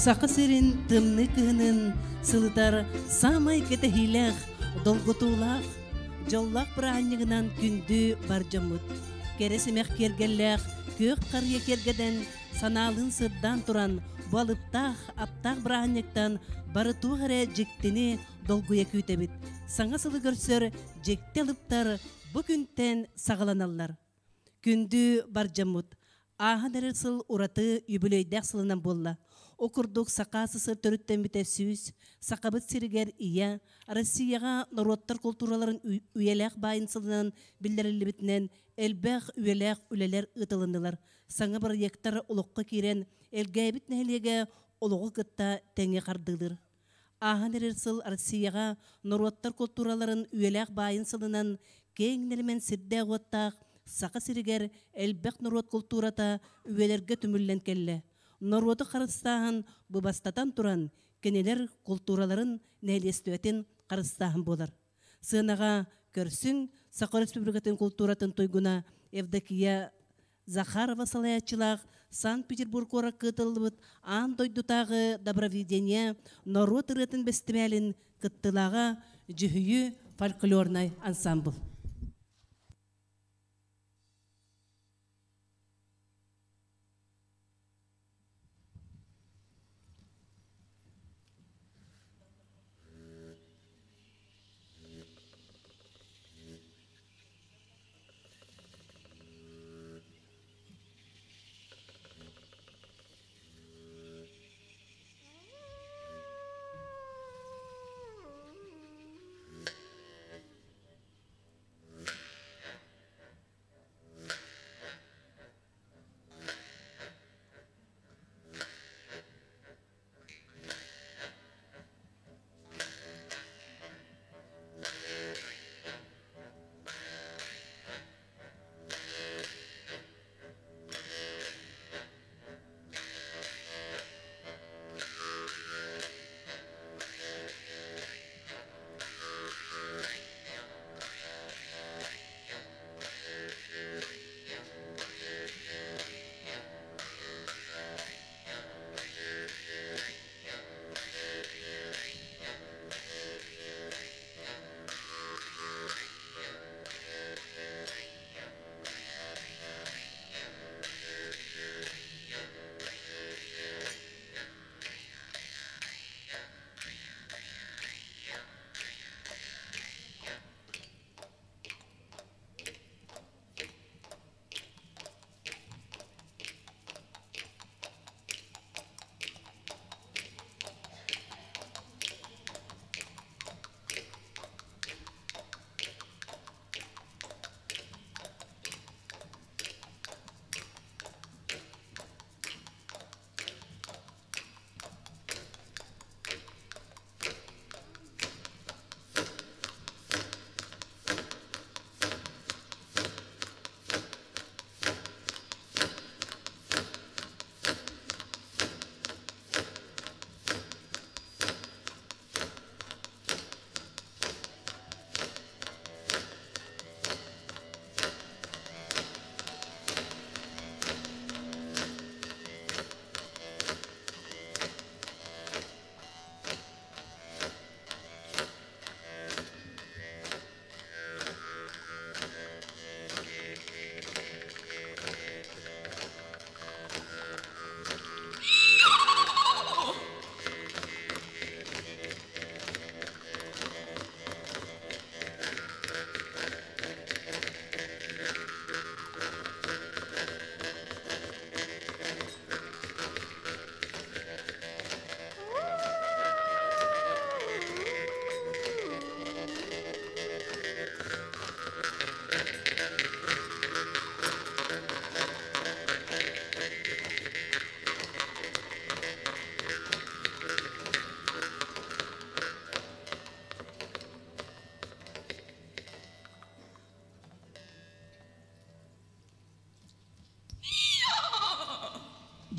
Саха сирин тымныы кыһынын сылытар саамай кэтэһиилээх, долгутуулаах, дьоллоох бырааһынньыгынан күндү бар дьоммут. Кэрэ симэх киэргэллээх күөх харыйа киэргэтэн, санаалыын сырдаан туран, бу алыптаах, аптаах бырааһынньыктан бары туох эрэ дьиктини долгуйа күүтэбит. Саҥа сылы көрсөр дьикти алыптар бу күнтэн саҕаланаллар. Күндү бар дьоммут, ааһан эрэр сыл ураты үбүлүөйдээх сылынан буолла. Ол курдук Саха СССР төрүттэммитэ 100, Сахабыт сиригэр Ийэ, Россияҕа норуоттар култуураларын үйэлээх баайын сылынан биллэриллибитинэн элбэх үйэлээх үлэлэр ыытылыннылар. Саҥа бырайыактар олоххо киирэн, Элгээбит нэһилиэгэ олоҕу кытта тэҥҥэ хардыылыыр. Ааһан эрэр сыл Россияҕа норуоттар култуураларын үйэлээх баайын сылынан киэҥ нэлэмэн сирдээх-уоттаах Саха сиригэр элбэх норуот култуурата үйэлэргэ түмүллэн кэллэ. Норуоту харыстааһын бу бастатан туран, кинилэр култуураларын нэһилиэстибэтин харыстааһын буолар. Сыанаҕа көрсүҥ Саха Республикатын култууратын туйгуна Евдокия Захарова салайааччылаах Санкт-Петербург куоракка ыытыллыбыт аан дойдутааҕы Добровидение норуот ырыатын бэстибээлин кыттыылааҕа Дьүһүйүү фольклорнай ансамбл.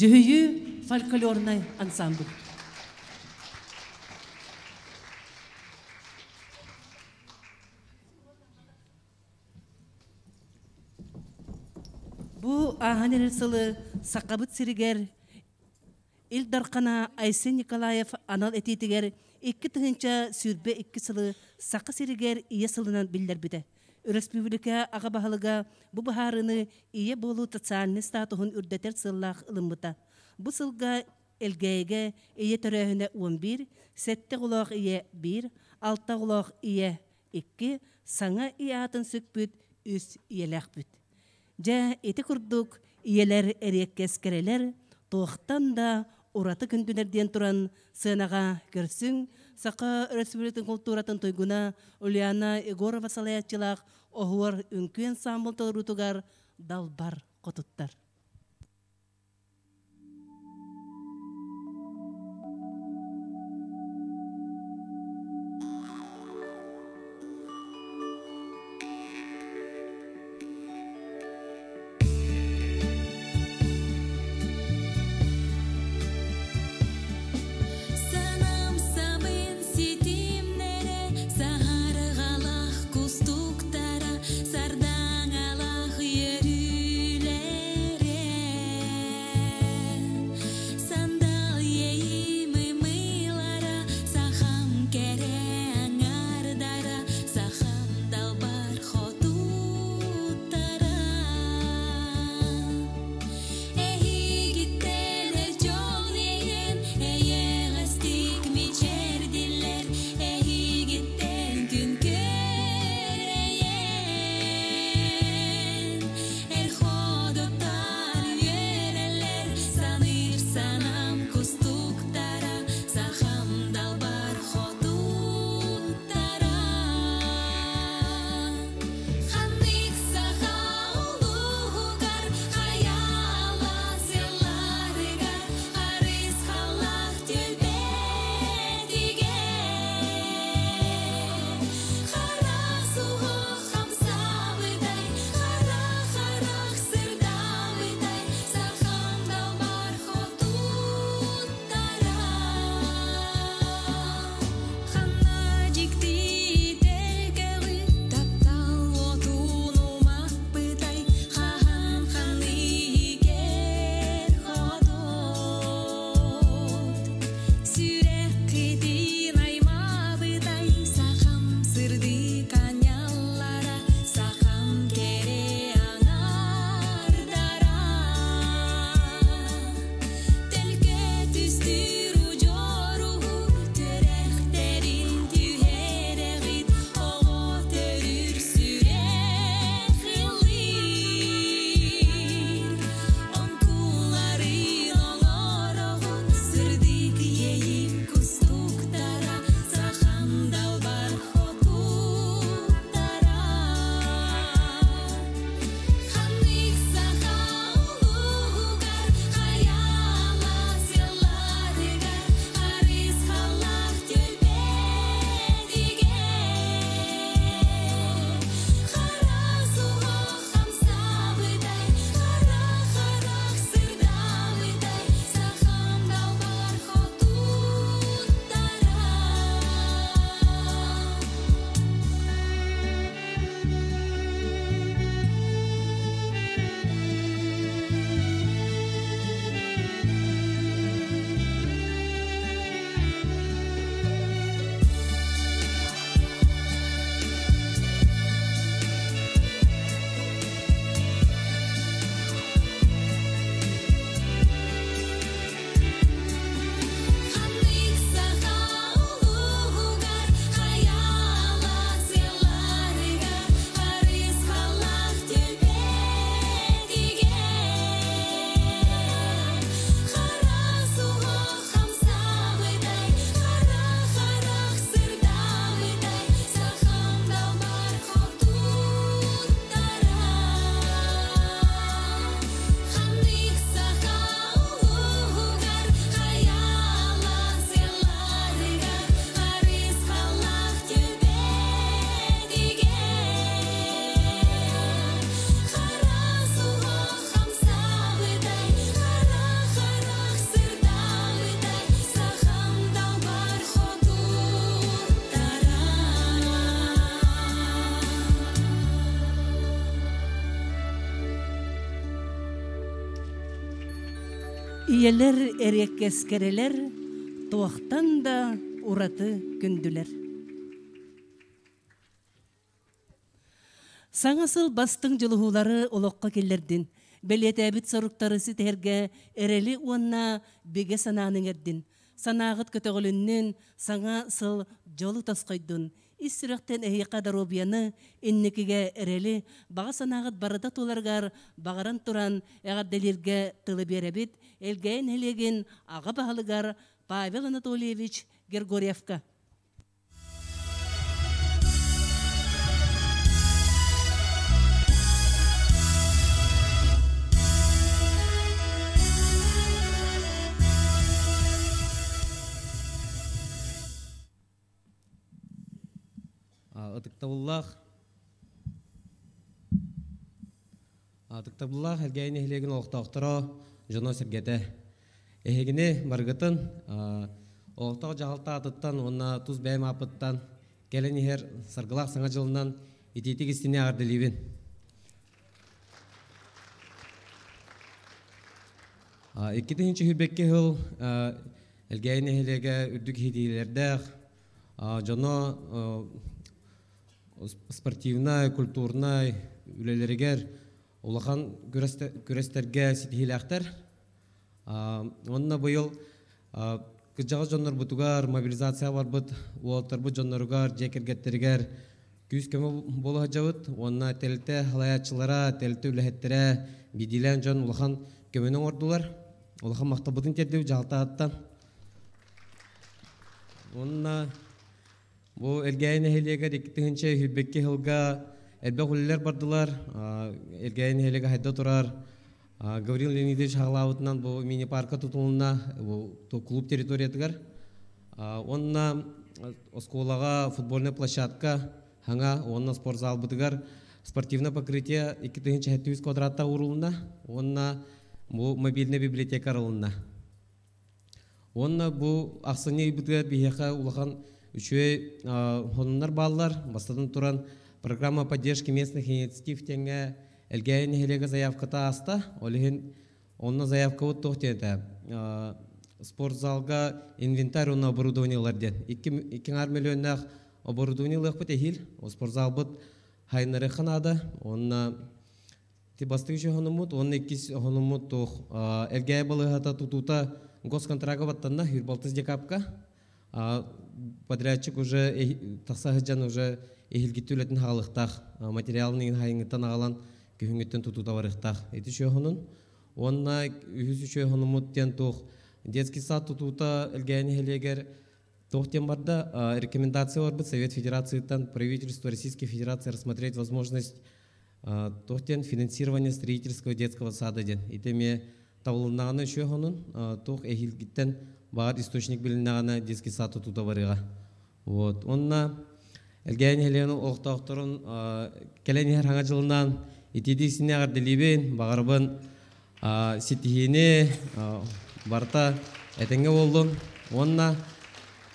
Дьүһүйүү фольклорнай ансамбль. Бу ааһан эрэр сылы Сахабыт сиригэр Ил Дархана Айсен Николаев анал этиитигэр 2022 сылы Саха сиригэр Ийэ сылынан биллэрбитэ. Өрөспүүбүлүкэ аҕа баһылыга бу быһаарыыны ийэ буолуу социальнай статуһун үрдэтэр сыаллаах ылыммыта. Бу сылга Элгээйигэ ийэ төрөөһүнэ 11, сэттэ оҕолоох ийэ биир, алта оҕолоох ийэ икки, саҥа ий аатын сүкпүт үс ийэлээхпит. Дьэ, ити курдук ийэлэр эриэккэс кэрэлэр, туохтан да ураты күндүлэр диэн туран сыанаҕа көрсүҥ, Саха Өрөспүүбүлүкэтин култууратын туйгуна Ульяна Егорова салайааччылаах Оһуор үҥкүү ансаамбыл толоруутугар Далбар хотуттар. Санам сабын ситимнэрэ, саһарҕалах кустуктара, сардаҥалах үөрүүлэрэ. Ийэлэр эриэккэс кэрэлэр, туохтан да ураты күндүлэр. Саҥа сыл бастыҥ дьулуһуулары олоххо киллэрдин, бэлиэтээбит соруктары ситиһэргэ эрэли уонна бигэ санааны иҥэрдин. Санааҕыт көтөҕүлүннүн, саҥа сыл дьолу тосхойдун. Ис сүрэхтэн эһиэхэ доруобуйаны, инникигэ эрэли, баҕа санааҕыт барыта туоларыгар баҕаран туран эҕэрдэлииргэ тылы биэрэбит Элгээйи нэһилиэгин аҕа баһылыгар Павел Анатольевич Григорьевка. Ытыктабыллаах Ытыктабыллаах Элгээйи нэһилиэгин олохтоохторо, дьоно-сэргэтэ! Эһигини барыгытын олохтоох дьаһалта аатыттан уонна тус бэйэм ааппыттан кэлэн иһэр саргылаах Саҥа дьылынан итиитик истиҥник эҕэрдэлиибин! 2022 сыл Элгээйи нэһилиэгэ үрдүк иһитиилэрдээх дьоно спортивнай, культурнай үлэлэригэр улахан күрэстэргэ ситиһиилээхтэр. Уонна быйыл кырдьаҕас дьоннорбутугар мобилизация барбыт уолаттарбыт дьонноругар, дьиэ кэргэттэригэр күүс-көмө буола сылдьабыт. Уонна тэрилтэ салайааччылара, тэрилтэ үлэһиттэрэ, биирдиилээн дьон улахан көмөнү оҥордулар. Улахан махталбытын тиэрдибит дьаһалтааттан. Уонна бу Элгээйи нэһилиэгэр 2022 сылга элбэх үлэлэр бардылар. Элгээйи нэһилиэгэ хайда турар. Гаврил Леонидович аҕалаабытынан бу мини-парка тутулунна бу клуб территориятыгар. Уонна оскуолаҕа футбольная площадка хаҥа уонна спортзалбытыгар спортивное покрытие 2700 квадраттаах уурулунна уонна бу мобильная библиотека арылынна. Уонна бу ахсынньы ыйбытыгар биһиэхэ улахан үчүгэй сонуннар бааллар. Бастатан туран, программа поддержки местных инициатив диэҥҥэ Элгээйи нэһилиэгэ заявката ааста. Ол иһин онно заявкабыт туох диэн этэ? Спортзалга инвентарь уонна оборудование ылар диэн. Икки аҥаар миллионнаах оборудование ылыахпыт эһиил. Спортзалбыт хайыннарыахха наада. Уонна Ти бастакы үчүгэй уонна иккис хонуммут туох Элгээйи балыыһата тутуута госконтракка баттанна Юрбалтыс декапка. Подрядчик уже тахса сылдьан уже эһилгиттүү үлэтин хаалыахтаах материалын иҥин хайыҥыттан аҕалан күһүҥҥүттэн тутуута барыахтаах. Ити үчүгэй хонун. Уонна үһүс үчүгэй хонуммут диэн туох детский сад тутуута Элгээйи нэһилиэгэр Туох диэн барда, рекомендация барбыт Совет Федерацияттан правительство Российской Федерации рассмотреть возможность туох диэн финансирование строительского детского сада диэн. Ити эмиэ табылыннаҕына үчүгэй хонун, туох эһиилгиттэн баар источник билиннэҕинэ детский сад тутуута барыаҕа. Вот. Уонна Элгээйи нэһилиэгин олохтоохторун кэлэн иһэр хаҥа дьылынан итиитии сине эҕэрдэлиибин, баҕарабын ситиһиини барыта этэҥҥэ буоллун уонна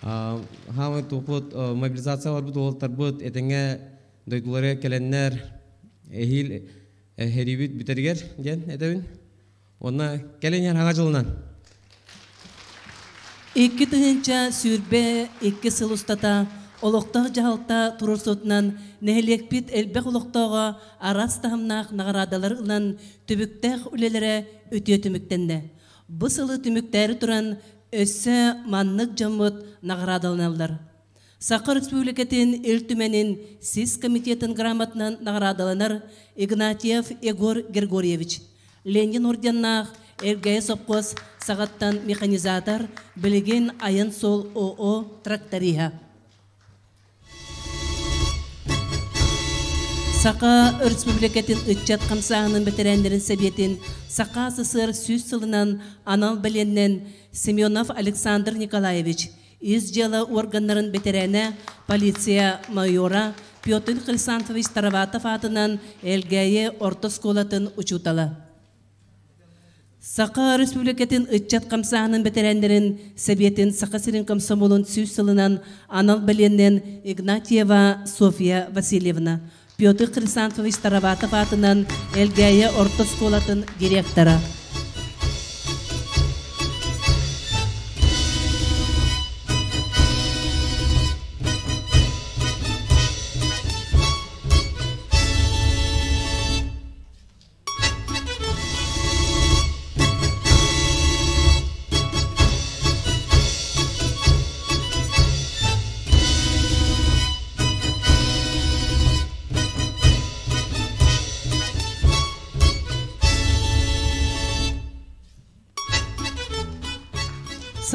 хаамай туппут мобилизация барбыт уолаттарбыт этэҥҥэ дойдуларыгар кэлэннэр эһиил эһэриибит бүтэригэр диэн этэбин уонна кэлин иһэр хаҥа дьылынан. 2022 сыл устата олохтоох дьаһалта туруорсуутунан нэһилиэкпит элбэх олохтооҕо араас таһымнаах наҕараадалары ылан түбүктээх үлэлэрэ үтүө түмүктэннэ. Бу сылы түмүктээри туран өссө маннык дьоммут наҕараадаланаллар. Саха Республикатын Ил Түмэнин сис комитетын грамотынан наҕараадаланар Игнатьев Егор Григорьевич, Ленин орденнаах Элгээйи сопхуос саҕаттан механизатор, билигин Айан суол ОО тракториһа. Саха Өрөспүүбүлүкэтин ыччат хамсааһынын бэтэрээннэрин сэбиэтин Саха СССР 100 сылынан анал бэлиэннэн Семенов Александр Николаевич, Ис дьыала органнарын бэтэрээнэ, полиция майора Петр Хрисанфович Тараватов аатынан Элгээйи орто оскуолатын учуутала. Саха Республикатын ыччат хамсааһынын бэтэрээннэрин Сэбиэтин Саха сирин комсомолун 100 сылынан анал бэлиэннэн Игнатьева Софья Васильевна, Петр Хрисанфович Тараватов аатынан Элгээйи орто оскуолатын директора.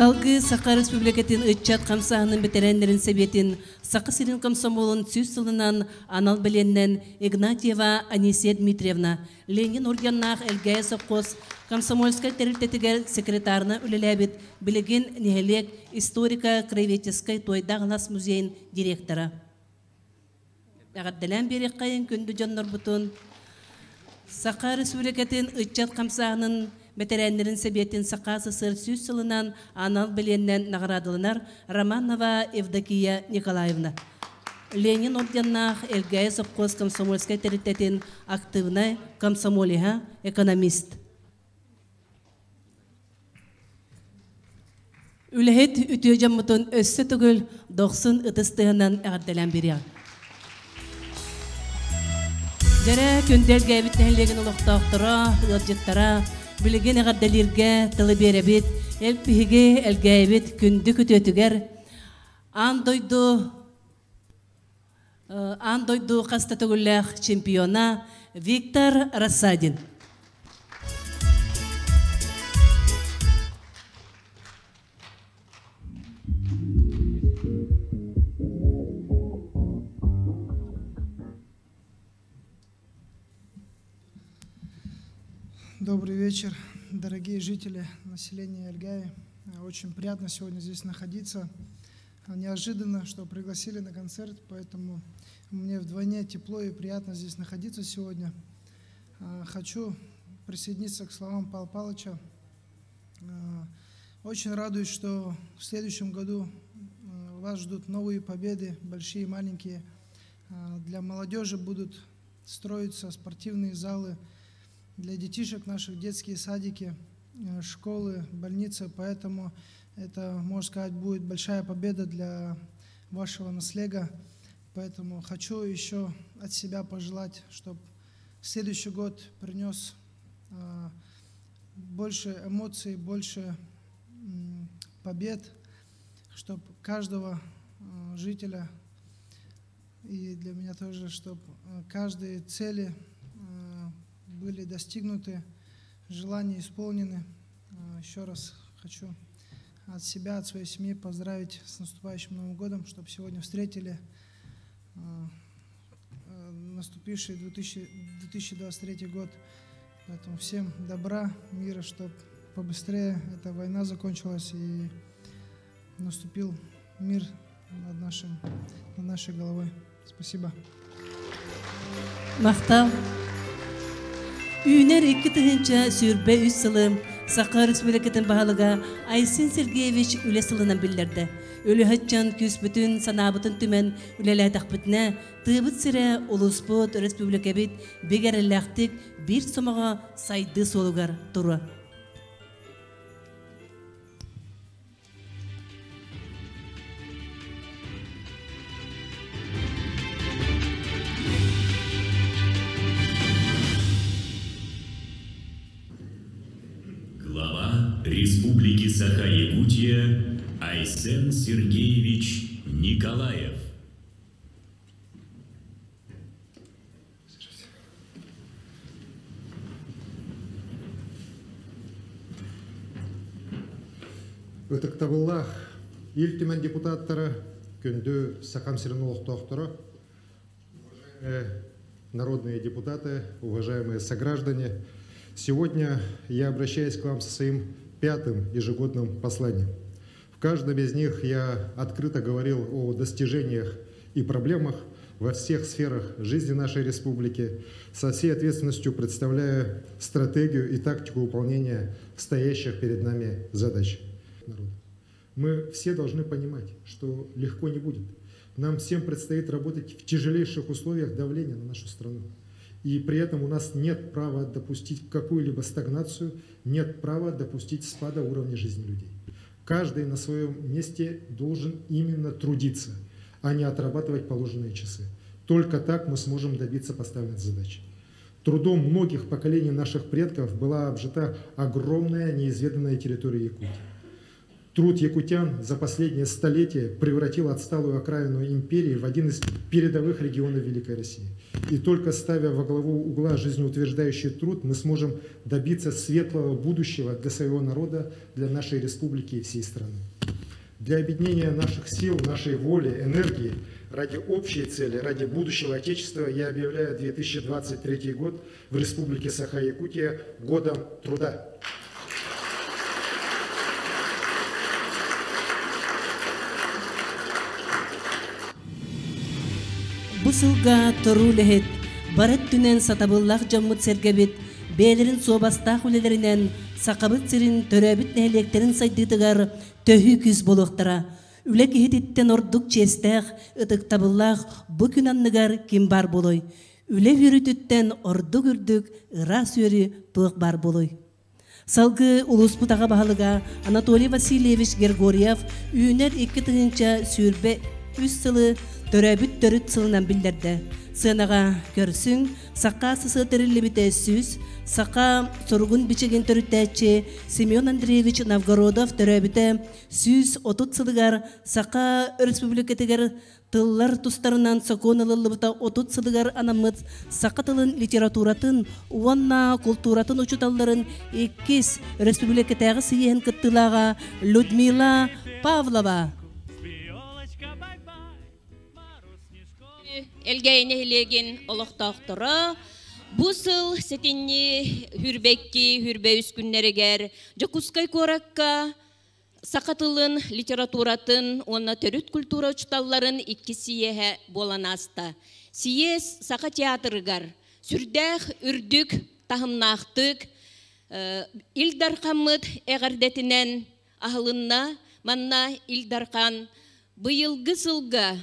Салгыы Саха Республикатын ыччат хамсааһынын бэтэрээннэрин сэбиэтин Саха сирин комсомолун сүүс сылынан анал бэлиэннэн Игнатьева Анисия Дмитриевна, Ленин орденнаах Элгээйи сопхуос комсомольскай тэрилтэтигэр секретарынан үлэлээбит, билигин нэһилиэк историко-краеведческай Туойдаах Алаас музейын директора. Эҕэрдэлээн биэриэххэйин күндү дьоннорбутун. Саха Республикатын ыччат хамсааһынын бэтэрээннэрин сэбиэтин Саха СССР 100 сылынан анал бэлиэннэн наҕараадаланар Романова Евдокия Николаевна. Ленин орденнаах Элгээйи сопхуос комсомольскай тэрилтэтин активнай комсомолеһа, экономист. Үлэһит үтүө дьоммутун өссө төгүл дохсун ытыс тыаһынан эҕэрдэлээн бириэҕиҥ. Дьэрэ күндү Элгээбит нэһилиэгин олохтоохторо, ыалдьыттара, билигин эҕэрдэлииргэ тылы биэрэбит. Эл биһиги Элгээйибит күндү күтүөтүгэр аан дойду аан дойду хаста төгүллээх чемпиона Виктор Рассадин. Добрый вечер, дорогие жители населения Эльгаи. Очень приятно сегодня здесь находиться. Неожиданно, что пригласили на концерт, поэтому мне вдвойне тепло и приятно здесь находиться сегодня. Хочу присоединиться к словам Павла Павловича. Очень радуюсь, что в следующем году вас ждут новые победы, большие и маленькие. Для молодежи будут строиться спортивные залы, для детишек наших детские садики, школы, больницы. Поэтому это, можно сказать, будет большая победа для вашего наслега. Поэтому хочу еще от себя пожелать, чтобы следующий год принес больше эмоций, больше побед, чтобы каждого жителя и для меня тоже, чтобы каждые цели были достигнуты, желания исполнены. Еще раз хочу от себя, от своей семьи поздравить с наступающим Новым годом, чтобы сегодня встретили наступивший 2023 год. Поэтому всем добра, мира, чтобы побыстрее эта война закончилась и наступил мир над, нашим, над нашей головой. Спасибо. Махтал. Үүнэр 2023 сылы Саха Республикатын баһылыга Айсен Сергеевич үлэ сылынан биллэрдэ. Үлэһит дьон күүспүтүн, санаабытын түмэн үлэлээтэхпитинэ, тыабыт сирэ, улууспут, өрөспүүбүлүкэбит бигэ эрэллээхтик биир сомоҕо сайдыы суолугар туруо. Глава Республики Саха-Якутия Айсен Сергеевич Николаев. Ытыктабыллаах Ил Түмэн депутаттара, күндү Сахам сирин олохтоохторо, народные депутаты, уважаемые сограждане, сегодня я обращаюсь к вам со своим пятым ежегодным посланием. В каждом из них я открыто говорил о достижениях и проблемах во всех сферах жизни нашей республики, со всей ответственностью представляя стратегию и тактику выполнения стоящих перед нами задач. Мы все должны понимать, что легко не будет. Нам всем предстоит работать в тяжелейших условиях давления на нашу страну. И при этом у нас нет права допустить какую-либо стагнацию, нет права допустить спада уровня жизни людей. Каждый на своем месте должен именно трудиться, а не отрабатывать положенные часы. Только так мы сможем добиться поставленных задач. Трудом многих поколений наших предков была обжита огромная неизведанная территория Якутии. Труд якутян за последнее столетие превратил отсталую окраину империи в один из передовых регионов Великой России. И только ставя во главу угла жизнеутверждающий труд, мы сможем добиться светлого будущего для своего народа, для нашей республики и всей страны. Для объединения наших сил, нашей воли, энергии ради общей цели, ради будущего Отечества я объявляю 2023 год в Республике Саха-Якутия годом труда. Бу сылга туруу үлэһит, бары өттүнэн сатабыллаах дьоммут-сэргэбит бэйэлэрин суобастаах үлэлэринэн Сахабыт сирин төрөөбүт нэһилиэктэрин сайдыытыгар төһүү күүс буолуохтара. Үлэ киһититтэн ордук чиэстээх, ытыктабыллаах бу күн анныгар ким баар буолуой? Үлэ үөрүүтүттэн ордук үрдүк ыраас үөрүү туох баар буолуой? Салгыы улууспут аҕа баһылыга Анатолий Васильевич Гергорьев үүнэр 2023 сылы төрөөбүт төрүт сылынан биллэрдэ. Сыанаҕа көрсүҥ, Саха СССР тэриллибитэ 100, саха суругун-бичигин төрүттээччи Семен Андреевич Новгородов төрөөбүтэ 130 сылыгар Саха Өрөспүүбүлүкэтигэр Тыллар тустарынан сокуон ылыллыбыта 30 сылыгар анаммыт саха тылын литературатын уонна култууратын учууталларын иккис өрөспүүбүлүкэтээҕи сийиэһин кыттыылааҕа Людмила Павлова. Элгээйи нэһилиэгин олохтоохторо бу сыл сэтинньи хүрбэкки хүрбэ үс күннэригэр Дьокуускай куоракка Саха тылын, литературатын уонна төрүт культура учууталларын икки сийиэһэ буолан ааста. Сийиэс Саха театрыгар сүрдээх үрдүк таһымнаахтык Ил Дархаммыт эҕэрдэтинэн аһылынна. Манна Ил Дархан быйылгы сылга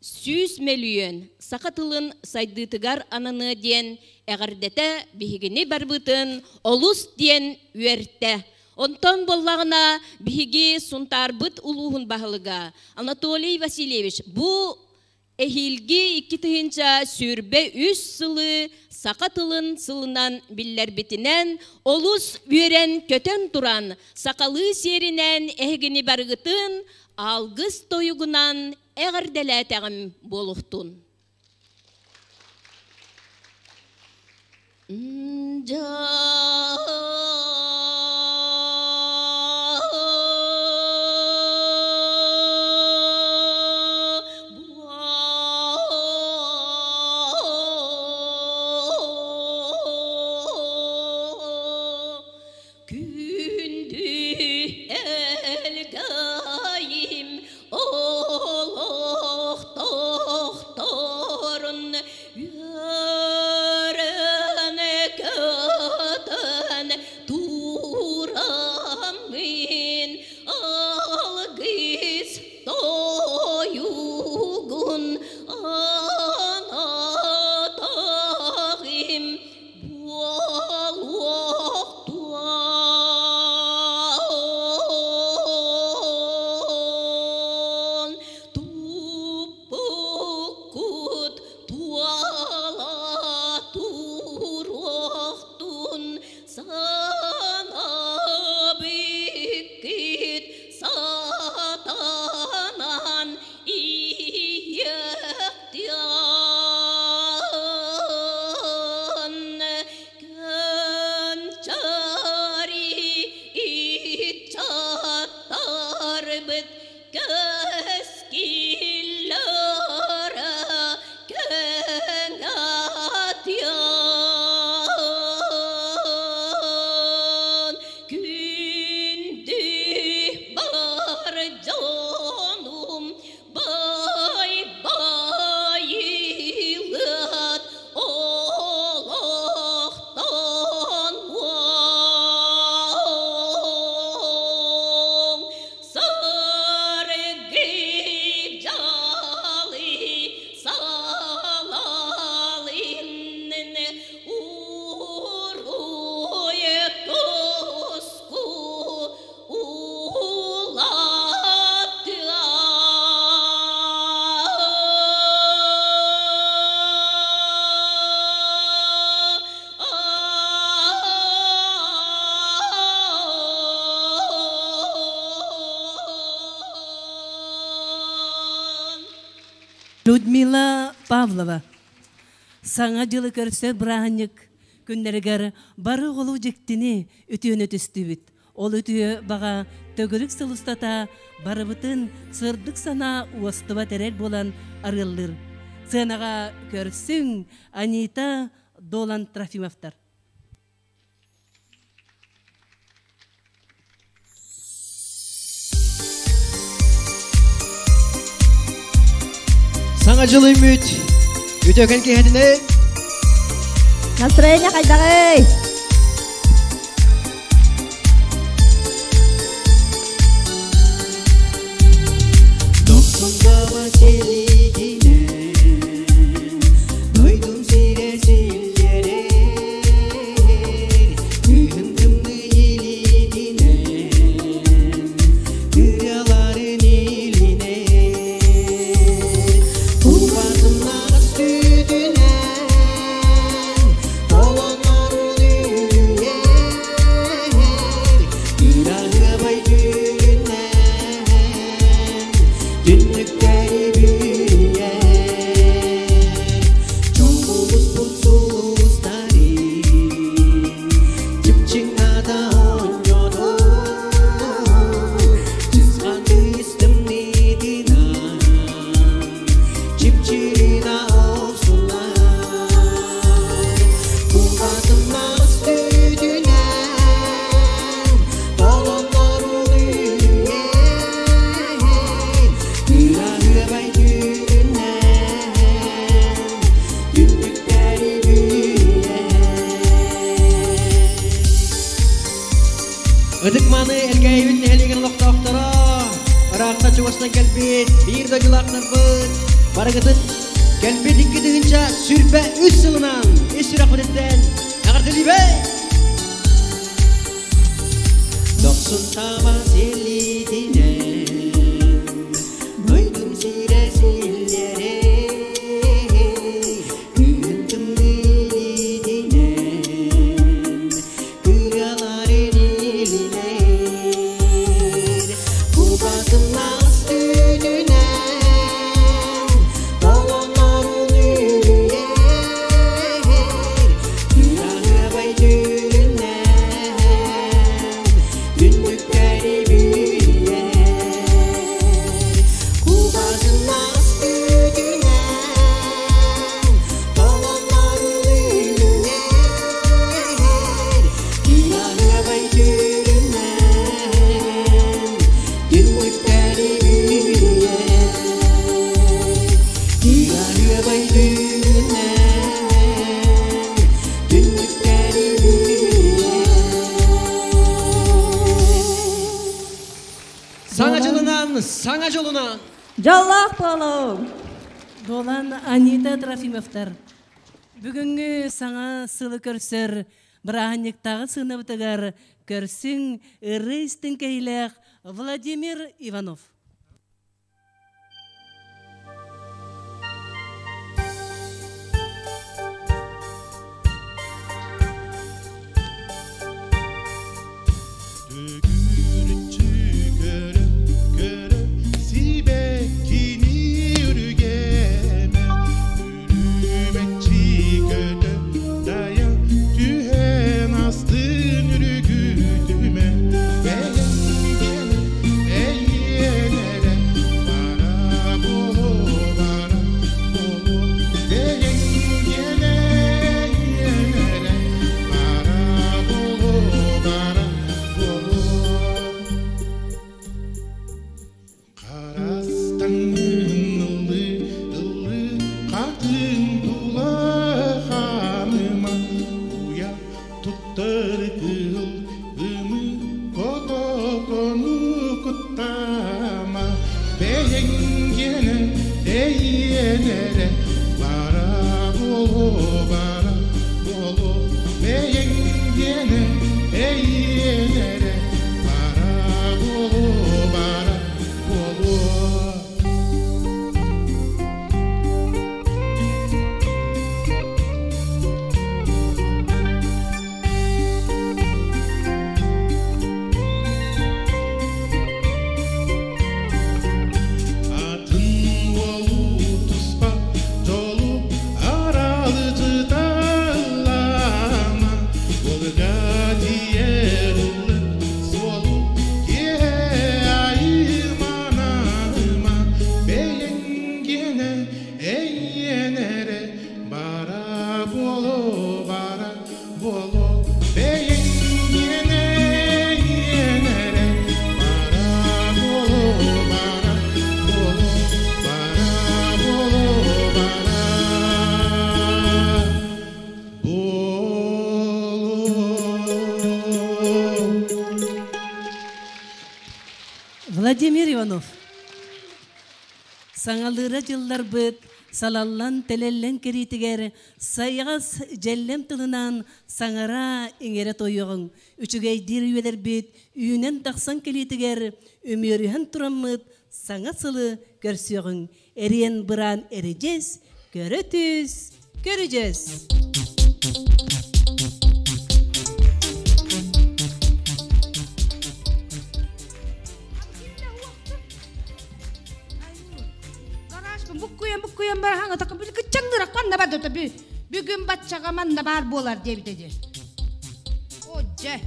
100 мөлүйүөн саха тылын сайдыытыгар ананыа диэн эҕэрдэтэ биһигини барбытын олус диэн үөртэ. Онтон буоллаҕына биһиги Сунтаарбыт улууһун баһылыга Анатолий Васильевич бу эһиилги 2023 сылы саха тылын сылынан биллэрбитинэн олус үөрэн көтөн туран сахалыы сиэринэн эһигини барыгытын алгыс тойугунан эҕэрдэлээтэҕим буолуохтун. Күндү Элгээйим олохтоохторун үөрэн көтөн. Людмила Павлова. Саҥа дьылы көрсөр бырааһынньык күннэригэр бары оҕолуу дьиктини үтүөнү түстүүбүт. Ол үтүө баҕа төгүрүк сыл устата барыбытын сырдык санаа уостубат эрэл буолан арыаллыыр. Сыанаҕа көрсүҥ Анита Долан Трофимовтар. Саҥа дьыл үмүт үтөкөн киһитинэн Настроение хайдаҕый? Дохсунтаба селитинен Дойдум сире силлерер Күһүн тымныы илиитинэн Кыраларын илинэр Кубатымнаҕас түүтүнэн Толонорун үлүйэр Кыраһыабай түүнүнэн Түннүктэри бүрүйэр Чоҥкулуспут сулустарын Чыпчыҥната оонньотон Чысхаан тыйыс тымныытынан Чипчирина охсулар Кубатымнаҕас түүтүнэн Толоннорун үлүйэр Кыраһыабай түүнүнэн Түннүктэри бүрүйэр Ытык-мааны Элгээйибит нэһилиэгин олохтоохторо, ыраахта чугастан кэлбит биир дойдулаахтарбыт, барыгытын кэлбит 2023 сылынан ис сүрэхпититтэн эҕэрдэлиибит! Дохсун таба силиитинэн Дойдум сирэ силлэрэр Күһүн тымныы илиитинэн Кыраларын илинэр Кубатымнаҕас түүнүнэн Толоннорун үлүйэр Кыраһыабай түүнүнэн Түннүктэри бүрүйэр Кубатымнаҕас түүтүнэн Толоннорун үлүйэр Кыраһыабай түүнүнэн Түннүктэри бүрүйэр Кыраһыабай түүнүнэн Түннүктэри бүрүйэр Саҥа дьылынан, саҥа дьолунан! Дьоллоох буолуҥ! Долан Анита Трофимовтар. Бүгүҥҥү саҥа сылы көрсөр бырааһынньыктааҕы сыанабытыгар көрсүҥ ырыы истиҥ кэһиилээх Владимир Иванов. Төгүрүччү көрө, көрө, сибэккини үргэмэ, Үрүмэччи көтө, дайа түһэн астын үргүтүмэ, Бэйэҥ гэнэ, эйиэнэ. гиэнэ эйиэнэ эрэ бара буолуо бара буолуо бэйэҥ гиэнэ эйиэнэ эрэ бара буолуо бара буолуо бара буолуо бара Владимир Иванов. Саҥалыыра дьылларбыт салаллан тэлэллэн кэриитигэр сайаҕас дьэллэм тылынан саҥара иҥэрэ тойуоҕуҥ. Үчүгэйдиир үйэлэрбит үүнэн тахсан кэлиитигэр үмүөрүһэн тураммыт саҥа сылы көрсүөҕүҥ. Эриэн быраан эридьэс, көрө түс, көрүдьэс! Буккуйан буккуйан бараһаҥа така били кыччаҥныра ханна бар да би бүгүн баччаҕа манна баар буолар диэбитэ дии. О дьэ.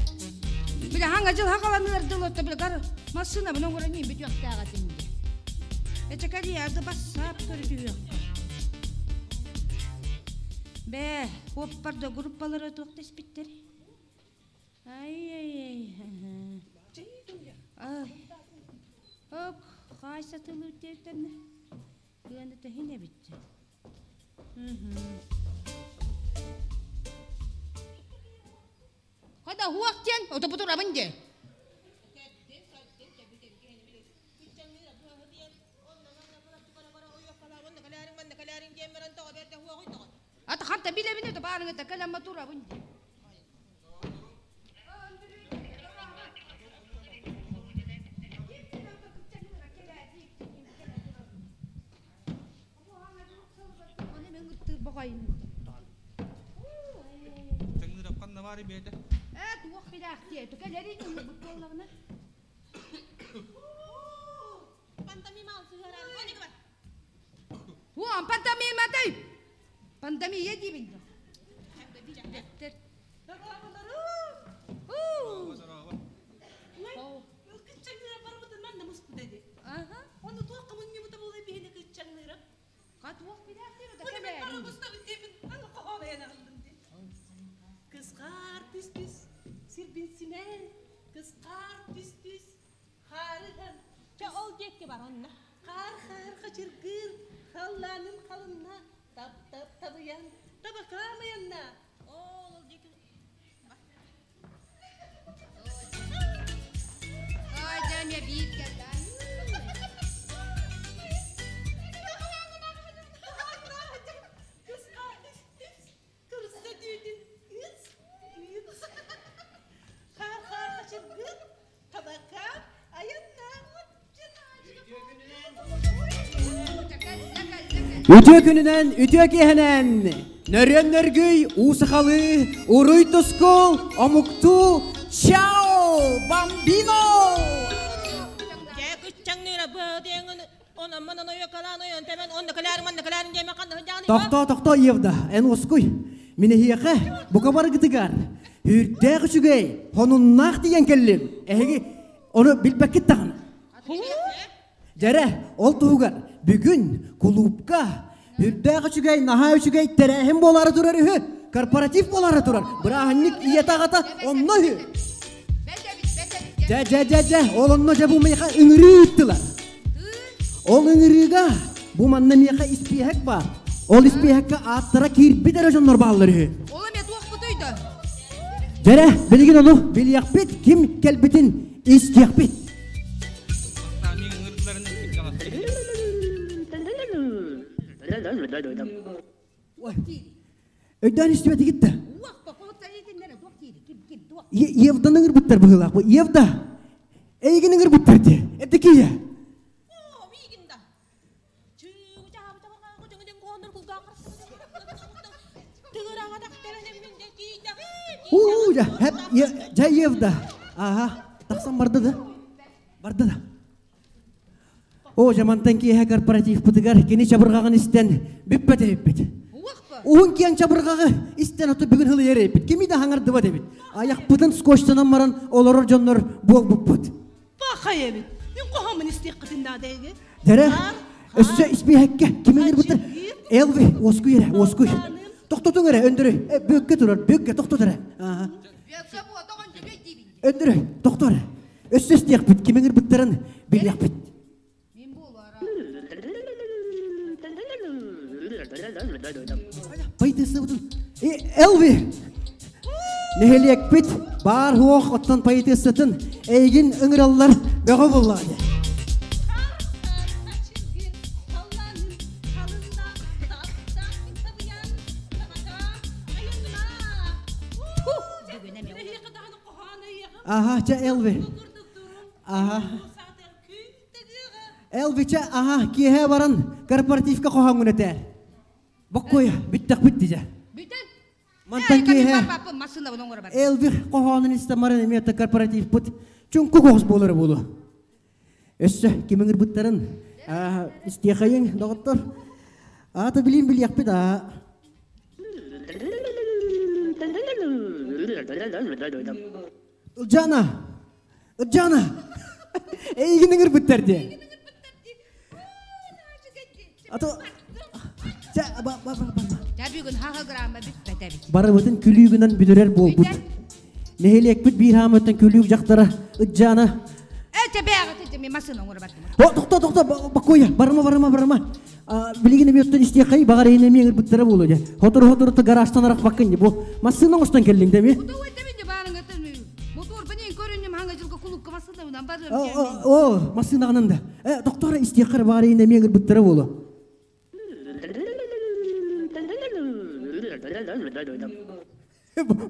Били хаҥа дьыл хагаланыар дылы били гар массыынабын оҥорон иин бүтүөхтээх этим дии. Эчэкэлиэ бассаап көрүтүһүөх. Бээ, куоппар да группалары туох дэспиттэр. Ай-ай-ай. Ай. Ок, хаайса тылы үтүөтэнне. Тыаны тэһин эбит. Хада хуак диэн, отопутурабын дии. Ата ханта билэбин это баарыҥыта кэлэммэ турабын дии. Ээ туох билээхтиэ, кэлэрин ылбыт буоллаҕына. Хуан пантомиматай! Пандемия диибин Кысхаар түс-түс, сирбин симээн, кысхаар түс-түс, хаарыһан. Чэ, ол диэки бар онно. Хаар-хаар хачыргыыр, халлааным халынна, тап-тап табыйан, табакаамайанна. Ол диэки Ой, дьэ, эмиэ биир кэллэ. Кысхаар түс-түс, кырса түүтүн ыц, ыц. Хаар-хаар хачыргыыр, табакаам айанна. Үтүө күнүнэн, үтүө киэһэнэн! Нөрүөн нөргүй, уу сахалыы, уруй тускул, омуктуу, чао, бамбино! Тохтоо, тохтоо, Евда, эн ускуй. Мин эһиэхэ, бука баргытыгар, үрдээх үчүгэй, хонуннаах тиийэн кэллим. Эһиги ону билбэккит даҕаны. Дьэрэ, ол туһугар бүгүн кулуупка үрдээх үчүгэй, наһаа үчүгэй тэрээһин буолаары турар үһү. Корпоратив буолаары турар. Бырааһынньык ийэтэ-аҕата онно үһү. Дьэ, дьэ, дьэ, дьэ, ол онно дьэ бу миэхэ ыҥырыы ыыттылар. Ол ыҥырыыга бу манна миэхэ испиэһэк баар. Ол испиэһэккэ ааттара киирбит эрэ дьоннор бааллар үһү. Ол эмиэ туохпутуй да? Дьэрэ, билигин ону билиэхпит, ким кэлбитин истиэхпит. Өйдөөн истибэтигит да? Евданы ыҥырбыттар быһыылаах. Евда, эйигин ыҥырбыттар дии. Эдикия. Уу, дьэ Евда. Аха, тахсан барды да. Барды да. Оо, дьэ, киэһэ корпоративпытыгар кини чабырҕаҕын истэн бүппэт эбиппит. Уһун киэҥ чабырҕаҕы истэн оту бүгүн хылыйар эбиппит. Кими да хаҥардыбат эбит. Аяхпытын скотчтанан баран олорор дьоннор буолбуппут. Бахай эбит. Мин хоһомун истиэххитин наада эги. Дэрэ, Өссө испиэһэккэ кимин ырбыттар? Элви, уоскуй эрэ, уоскуй. Тохтотуҥ эрэ, өндөрүй. Бүөккэ турар, бүөккэ тохтот эрэ. Ааһа. Өндөрүй, тохтор эрэ. Өссө истиэхпит, кимин ырбыттарын билиэхпит. Поэтессабытын Элви! Нэһилиэкпит баар хуох оттон поэтессатын эйигин ыҥыраллар бөҕө буоллаҕа дии. Аха, чэ Элви. Аха. Элви чэ, аха, киэһэ баран корпоративка хоһооҥҥун этээр. Боккуойа, бүттэхпит дии. Бүтэн. Мантан киэһэ Элви хоһоонун истэн баран эмиэ корпоративпыт чуҥкук оҕус буолара буолуо. Өссө ким ыҥырбыттарын истиэхэйиҥ, доҕоттор. Аата билиим билиэхпит аа. Ылдьаана! Ылдьаана! Эйигин ыҥырбыттар дии. Ато Чэ, ба ба ба ба. Дьэ бүгүн хаһа грамма бүппэт эбит. Барыбытын күлүүгүнэн бүтэрэр буолбут. Нэһилиэкпит биир хаамыттан күлүүк дьахтара Ыдьаана. Э, чэ бэҕэ ми масына оҥоро бардым. О, тохто, тохто, бакуя, барыма, барыма, барыма. Билигин эмиэ оттон истиэххэй, баҕар эйин эмиэ ыҥырбыттара буолуо дьэ. Хотору-хотору гаражтан арахпаккын дии. Бу массыына оҥостон кэллиҥ да эми? О, массыынаҕынан да. Э, доктор истиэххэ баҕар эйин эмиэ ыҥырбыттара буолуо.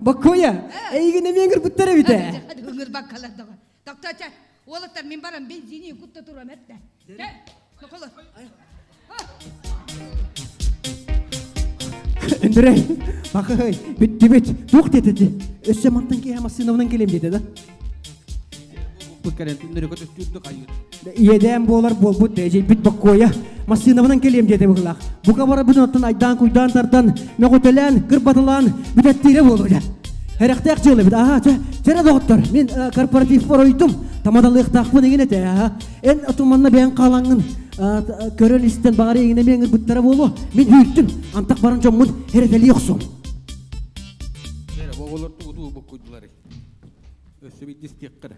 Бокуя, эйигин эмиэ ыҥырбыттар эбит ээ. Ыҥырбаккалар даҕа. Доктор, чэ, уолаттар мин баран бензини кутта турам эттэ. Чэ, нохоло. Андрей, бакый, бүттүбүт. Туох диэтэ Өссө мантан киэһэ массыынабынан кэлиэм диэтэ да? Иэдээн буолар буолбут эдьиийбит Боккуойа массыынабынан кэлиэм диэтэ быһыылаах. Бука барабын оттон айдаан куйдаан тардан, мөҕүтэлээн, кырбатылаан бүтэттиирэ буолуо дьэ. Эрэхтээх дьыала эбит. Аһаа, чэ, чэрэ доҕоттор, мин корпоративпар ойдум, тамадалыахтаахпын игин этэ. Аһаа, эн отуманна бэйэҥ хаалаҥҥын көрөн истэн баҕар эйигин эмиэ ыҥырбыттара буолуо. Мин үүттүм, антах баран дьоммун эрэтэлии охсуом. Бэрэ, оҕолор тугу буккуйдулар. Өссө биирдистиэххэ эрэ.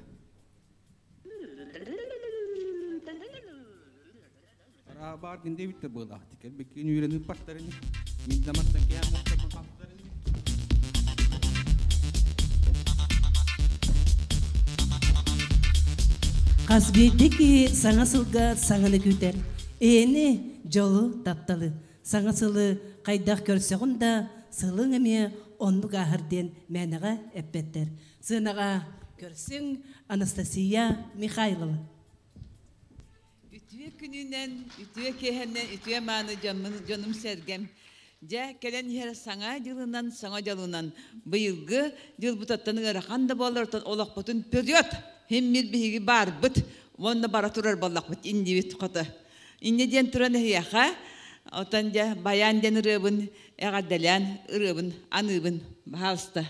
Араа баар диэбиттэр буолаах. Кэлбиккин үөрэнip бартарын. Мин даматтан кэһэн муохтарбын хаптарын. Хас биирдии киһи саҥа сылга саҥаны күүтэр. Эйэни, дьолу, тапталы. Саҥа сылы хайдах көрсөҕүн да, сылыҥ эмиэ оннук ааһар диэн мээнэҕэ эппэттэр. Сыанаҕа көрсүҥ Анастасия Михайлова. Үтүө күнүнэн, үтүө киэһэнэн, үтүө мааны дьонум сэргэм. Дьэ, кэлэн иһэр саҥа дьылынан, саҥа дьолунан быйылгы дьылбытыттан ыарахан да буоллар, олохпутун вперед! Химмир биһиги баарбыт, уонна бара турар буоллахпыт иннибит хото. Инньэ диэн туран эһиэхэ, отон дьэ баян диэн ырыабын эҕэрдэлээн ырыабын аныыбын. Баһаалыста.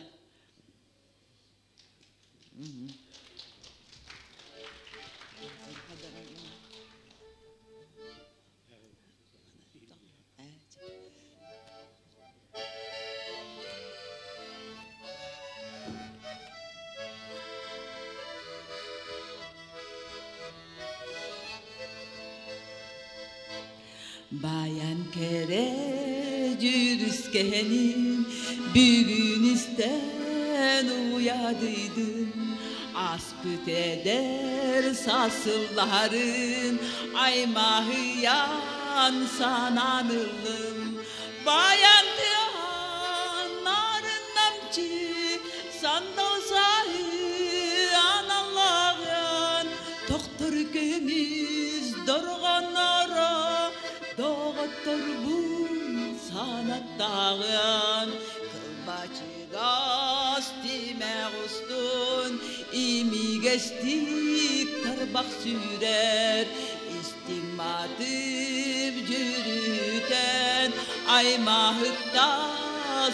Баян кэрэ дьүрүскэһэнин бүгүн истэн уйадыйдым Аспыт эдэр сасыллаһарын аймаһыйан санаан ыллым Баян тыаһан нарын намчы сандал саһы аналлааҕын Тохтор көмүс дорҕоноро доҕотторбун санаттааҕын Кылбачыгас тимэх устун имигэстик тарбах сүүрэр истиҥ матыып дьүрүтэн аймаһыкта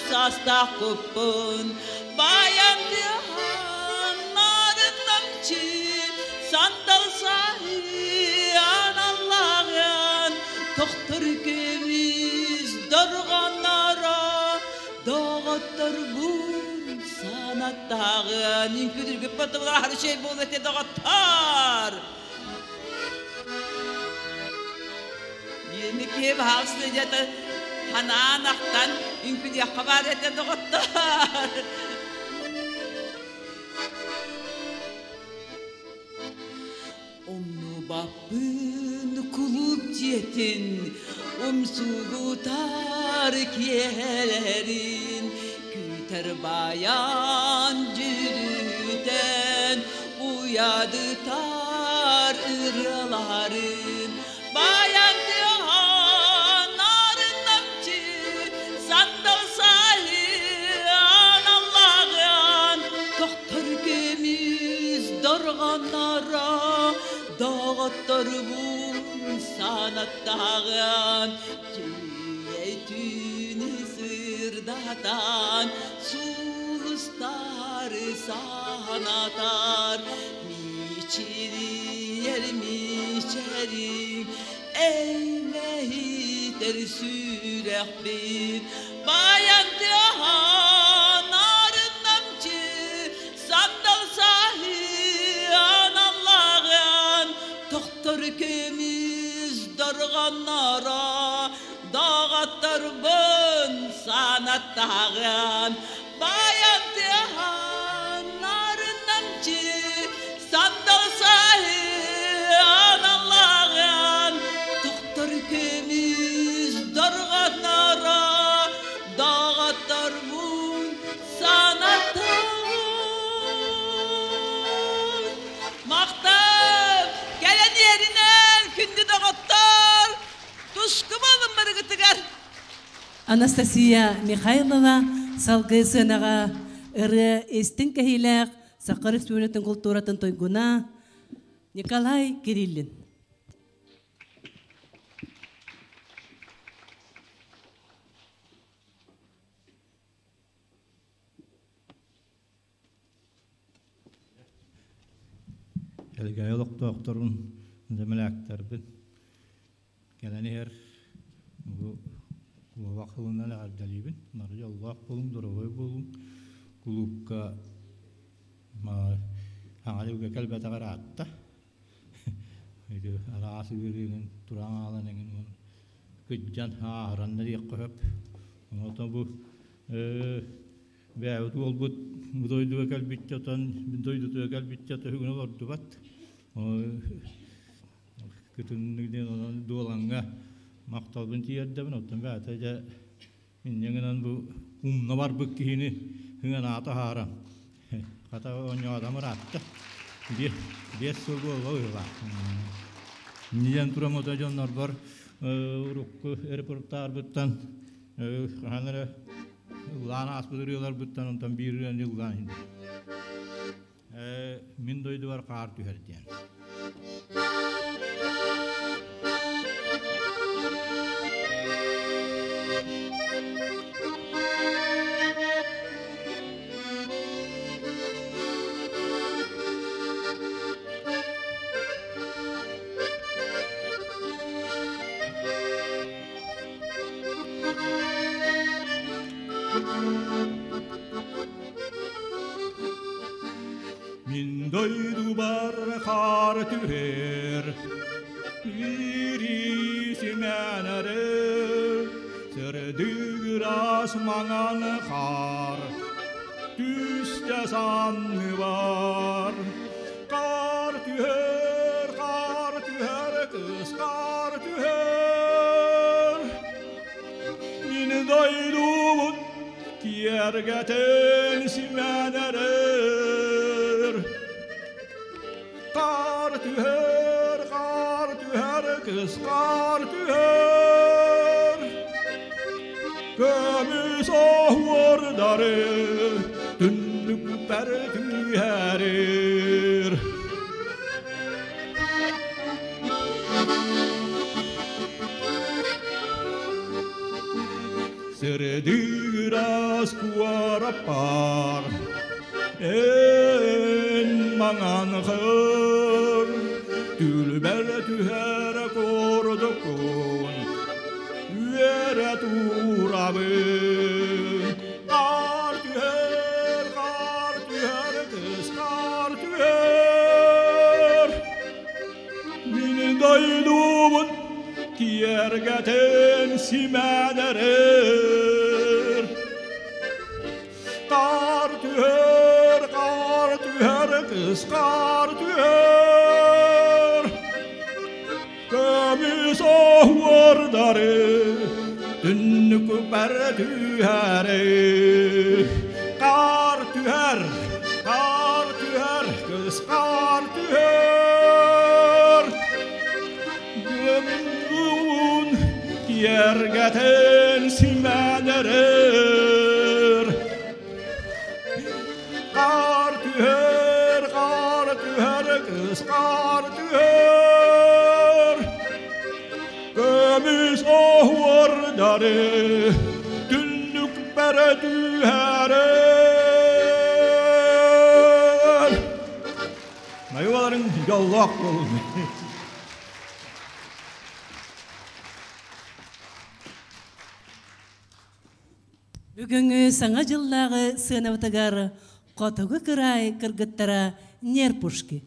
саастаах куппун баян тыаһан нарын намчы сандал саһы аналлааҕын Көмүс дорҕонноро доҕотторбун санаттаҕын үҥкүдүргүт ботулар şey буолла те доҕоттор Yeni киһи баһаалыста дьата ханаан ахтан үҥкүдүөххэ баар этэ доҕоттор. Умнубаппын кулууп дьиэтин, умсугутар киэһэлэрин, күүтэр баян дьүрүтэн, уйадытар ырыаларын. Баян тыаһан нарыннамчы, сандал сайын аллаҕын, тохтор көмүс дорҕонноро доҕотторбун санаттаҕын түүйэй түүнү сырдатан сулустары санатар мичилийэр мичэриҥ эймэһитэр сүрэхпин баян тыаһан арыннамчы сандал саһыан аллаҕын тохтор көмүс дорҕонноро доҕотторбун санаттаҕын баян тыаһан нарыннамчы сандал саһыан аллаҕын тохтор көмүс дорҕонноро доҕотторбун санаттаҕын Махтал! Кэлэн иэринэн, күндү доҕоттор! Туску буолун барыгытыгар! Анастасия Михайлова салгыы сыанаҕа ырыа истиҥ кэһиилээх Саха Республикатын култууратын туйгуна Николай Кириллин. Элгээйи олохтоохторун дэмэлээктэрбин кэлэн иһэр бу куобах сылынан эҕэрдэлиибин. Бары дьоллоох буолуҥ, доруобай буолуҥ. Кулуупка хаҥа дьылга кэлбэтэҕэр аатта. Ити араас ыарыынан туран хаалан эҥин кыдьан ааһыран да диэххэ сөп. Онтон бу бэйэбит уолбут бу дойдуга кэлбиччэ отон дойдутугар кэлбиччэ төһүгүн олордубат. Кытыннык диэн онон дуолаҥҥа махталбын тиэрдэбин. Оттон бэйэтэ дьэ инньэ гынан бу умна барбыт киһини ыҥанаата аһааран хата оонньоотом ыраатта. 5 сыл буолла быһыылаах. Инньэ туран ото дьоннорбор урукку репортаарбыттан хаһан эрэ ыллаан ааспыт ырыаларбыттан онтон биир ырыаны ыллаан иһин. Мин дойдубар хаар түһэр диэн. Мин дойдубар хаар түһэр, Ири симэнэри, Сырдыгырас маҥан хаар, Түстэ санныбар. Хаар түһэр, хаар түһэр, кыс хаар түһэр. Мин дойдубун киэргэтэн симэнэрэр. Хаар түһэр, хаар түһэр, кыс хаар түһэр. Көмүс оһуордары түннүкпэр түһэрэр. Сырдыгырас куораппар эн маҥан хыр түлбэр түһэр курдуккун. Үөрэ турабын. Қар түһэр, қар түһэр, кыс қар түһэр. Мин дойдубун киэргэтэн симэнэрэр. Қар түһэр, қар түһэр, кыс қар түһэр. Көмүс оһуордары түннүк бэр түһэри. Қар түһэр, қар түһэр, кыс қар түһэр. Gömün киэргэтэн симэнэрэр. Қар түһэр, қар түһэр, кыс қар түһэр. Көмүс оһуордары түннүк бэрэ түһэрэр. Найуаларың жоллоқ болун. Бүгүнгү саҥа дьыллааҕы сыанабытыгар хотугу кыраай кыргыттара Нерпушки.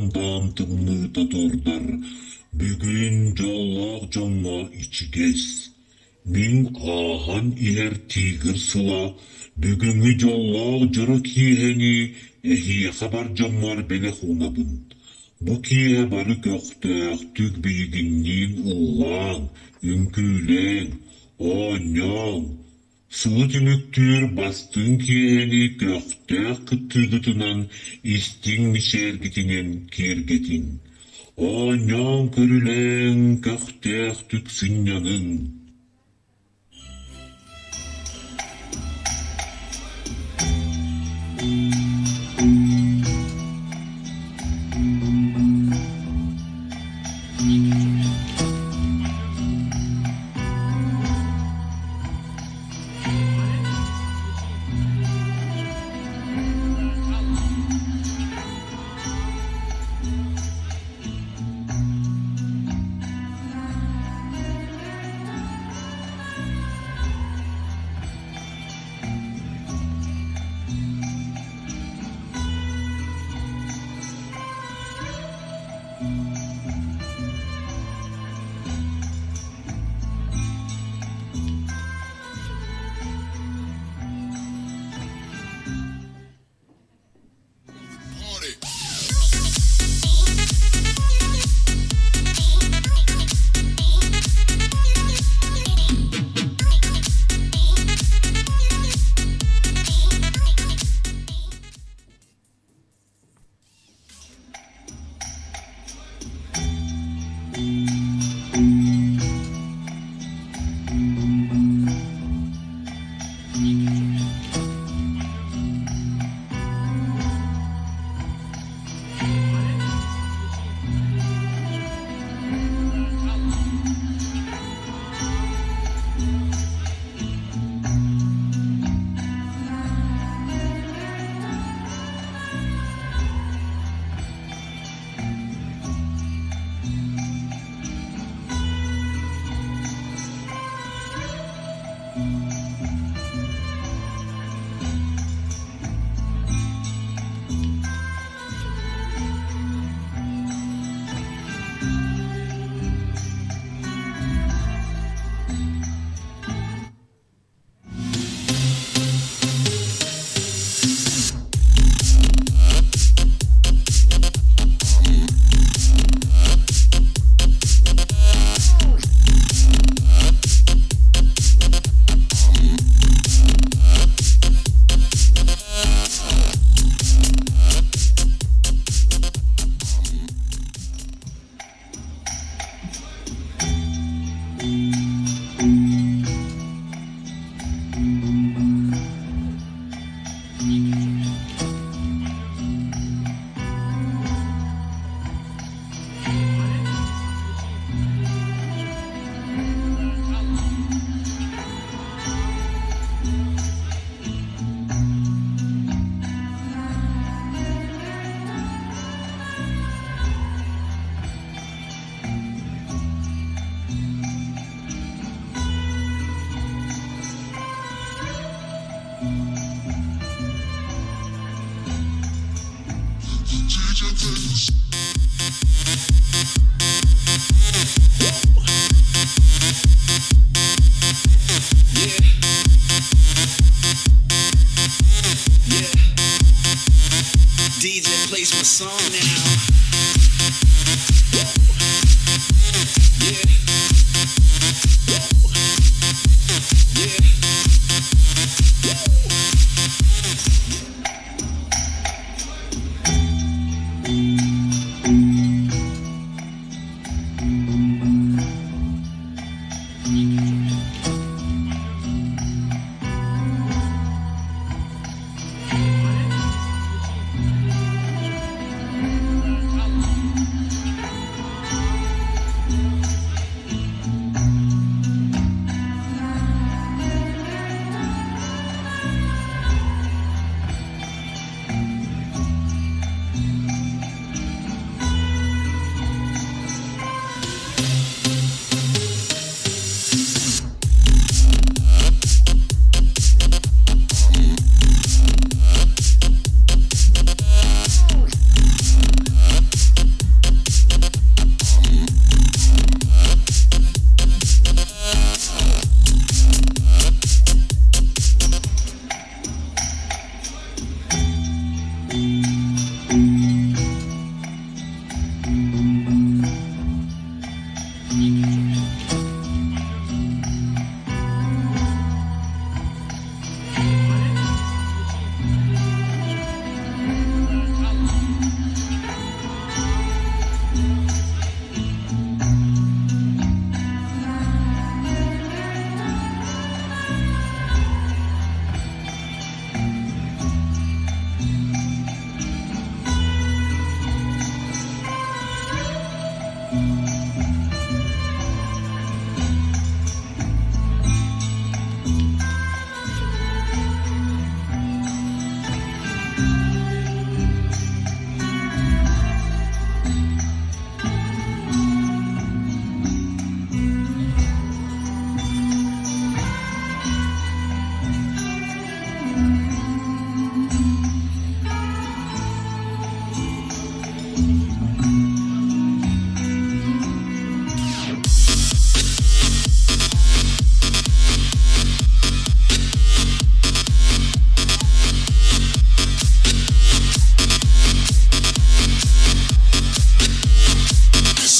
Аам-даам тымныыта турдар, бүгүн дьоллоох дьоҥҥо ичигэс. Мин ааһан иһэр тигр сыла бүгүҥҥү дьоллоох дьоро киэһэни эһиэхэ бар дьоммор бэлэх уунабын. Бу киэһэ бары көхтөөхтүк биһигинниин ыллааҥ, үҥкүүлээҥ, оонньооҥ, Сылы түмүктүүр бастыҥ киэһэни көхтөөх кыттыыгытынан, истиҥ мичээргитинэн киэргэтиҥ. Оонньооҥ-көрүлээҥ, көхтөөхтүк сынньаныҥ!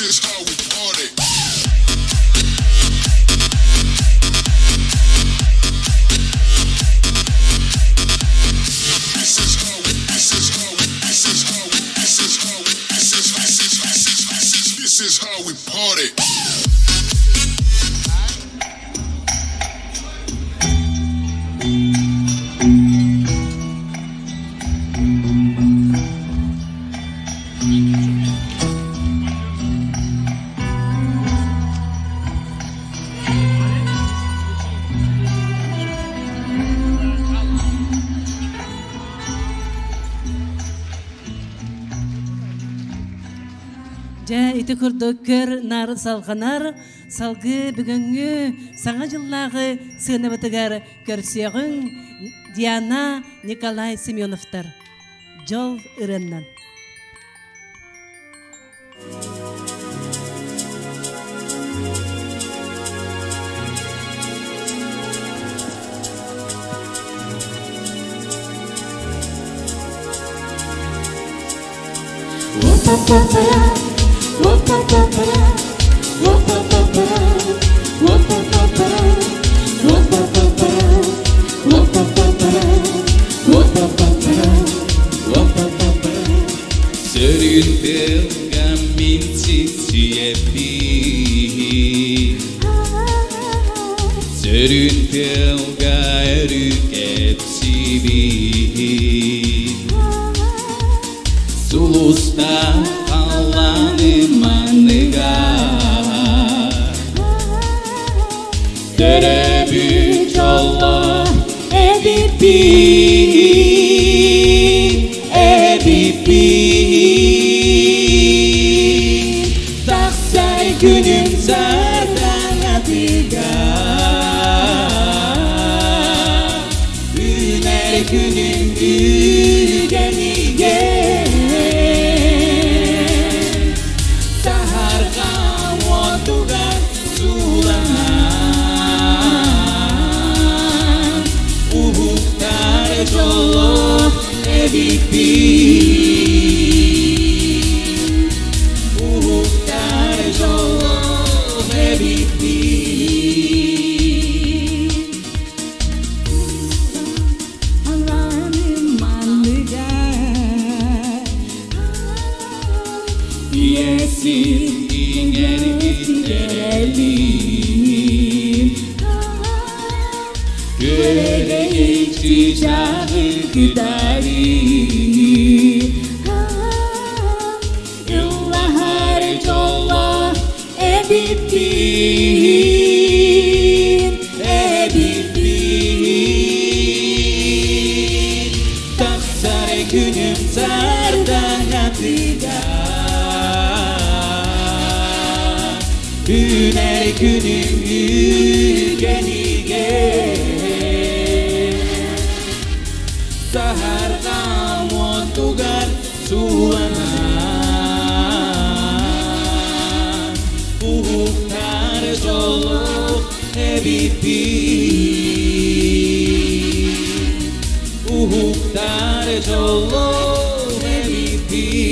This is how we party. This is how we, this is how we, this is how we, this is how we, this is, this is, this is, this is, this is how we party. Дьэ, ити курдук көр нар салҕанар, салгыы бүгүҥҥү Саҥа дьыллааҕы сыанабытыгар көрсүөҕүҥ Диана, Николай Семеновтар. Дьол ырыаннан. Сөрүүн тыалга мин сипсийэппин, Сөрүүн тыалга өрүү кэпсиибин. Сулустаах халлааным анныгар Төрөөбүт дьоллоох эбиппин, эбиппин. Тахсар күнүм сардаҥатыгар, Үүнэр күнүм үгэнигэр. Саһарҕа уотугар сууланан, Уһуктар дьоллоох эбиппин. Уһуктар дьоллоох эбиппин. Халлааным анныгар Ийэ сир иҥэрбит эрэлин, Күөрэгэй чыычааҕы кытары Ыллаһар дьоллоох эбиппин, эбиппин. Тахсар күнүм сардаҥатыгар, Үүнэр күнүм үгэнигэр. Саһарҕа уотугар сууланан, Уһуктар дьоллоох эбиппин. Уһуктар дьоллоох эбиппин.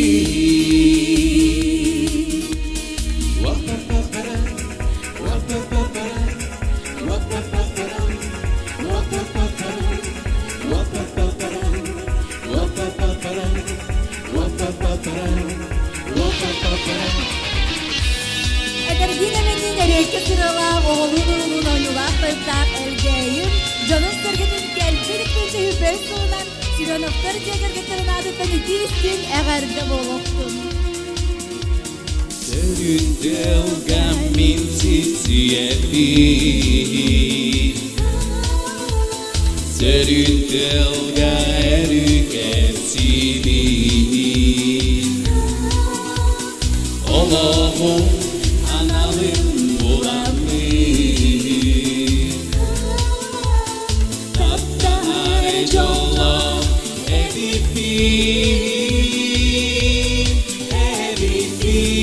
Кэккэ сыралаах, оҕолуун-уруулуун ойуулаах-тойуктаах Элгээйим, дьонун-сэргэтин кэлбит иккинчи үбэс сылынан Семеновтар дьиэ кэргэттэрин аатыттан итии-истиҥ эҕэрдэ буолуохтун. Сөрүүн тыалга мин сипсийэбин, Сөрүүн тыалга өрүү кэпсиибин. Олоҕум аналын буламмын, Таптаһар дьоллоох эбиппин, эбиппин.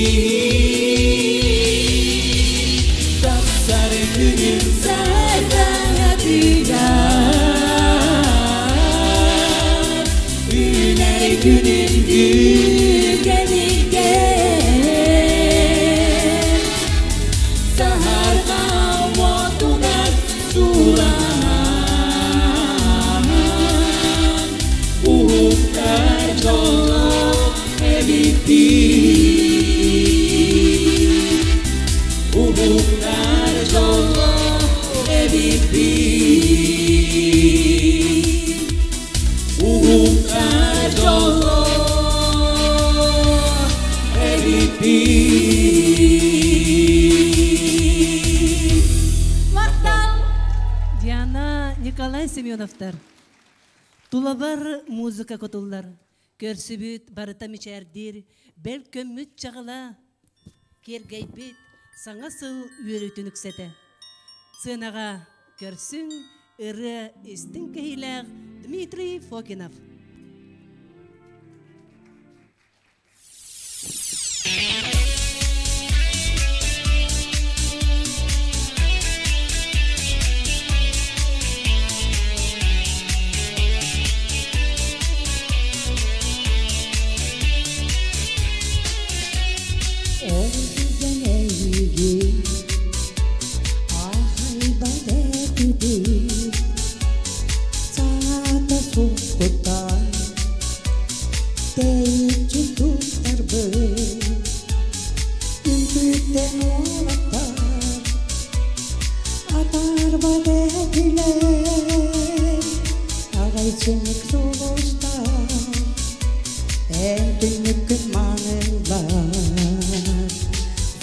Тахсар күнүм сардаҥатыгар, Үүнэр күнүм күүкэнигэр, Саһарҕа уотугар сууланан, Уһуктар дьоллоох эбиппин. Уһуктар дьоллоох эбиппин. Уһуктар дьоллоох эбиппин. Махтал! Диана, Николай Семеновтар. Тулабар музыка кутуллар. Көрсүбүт барыта мичээрдиир, бэл көммүт чаҕыла киэргэйбит саҥа сыл үөрүүтүн үксэтэ. Сыанаҕа көрсүҥ ырыа истиҥ кэһиилээх Дмитрий Фокинов. Ол түгэн эйигин аахайбат этибит, Саата суккута тэйиччи туттарбыт, Үҥкүүттэн уолаттар атаарбат этилэр, Арай симик сулустар эн түннүккүн мааныллар.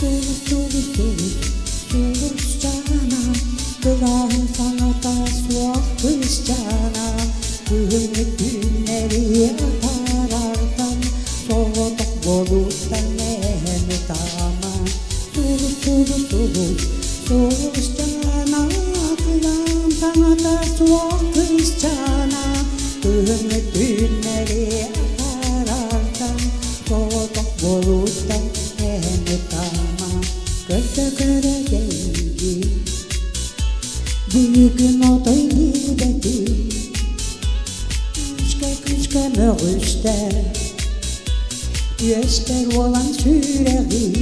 Сулус, сулус, сулус, сулусчаана, Кылааһын саҥата суох кыысчаана, Күһүҥҥү түүннэри атаарартан, Соҕотох буолууттан эн ытаама. Сулус, сулус, сулус, сулусчаана, Кылаан саҥата суох кыысчаана, Күһүҥҥү түүннэри атаарартан, Соҕотох буолууттан эн ытаама. Көрдө көрө эйигин, Бүгүн отой билбэтим, Күүскэ күүскэ мөҕүстэр, Үөстэр уолан сүрэҕим,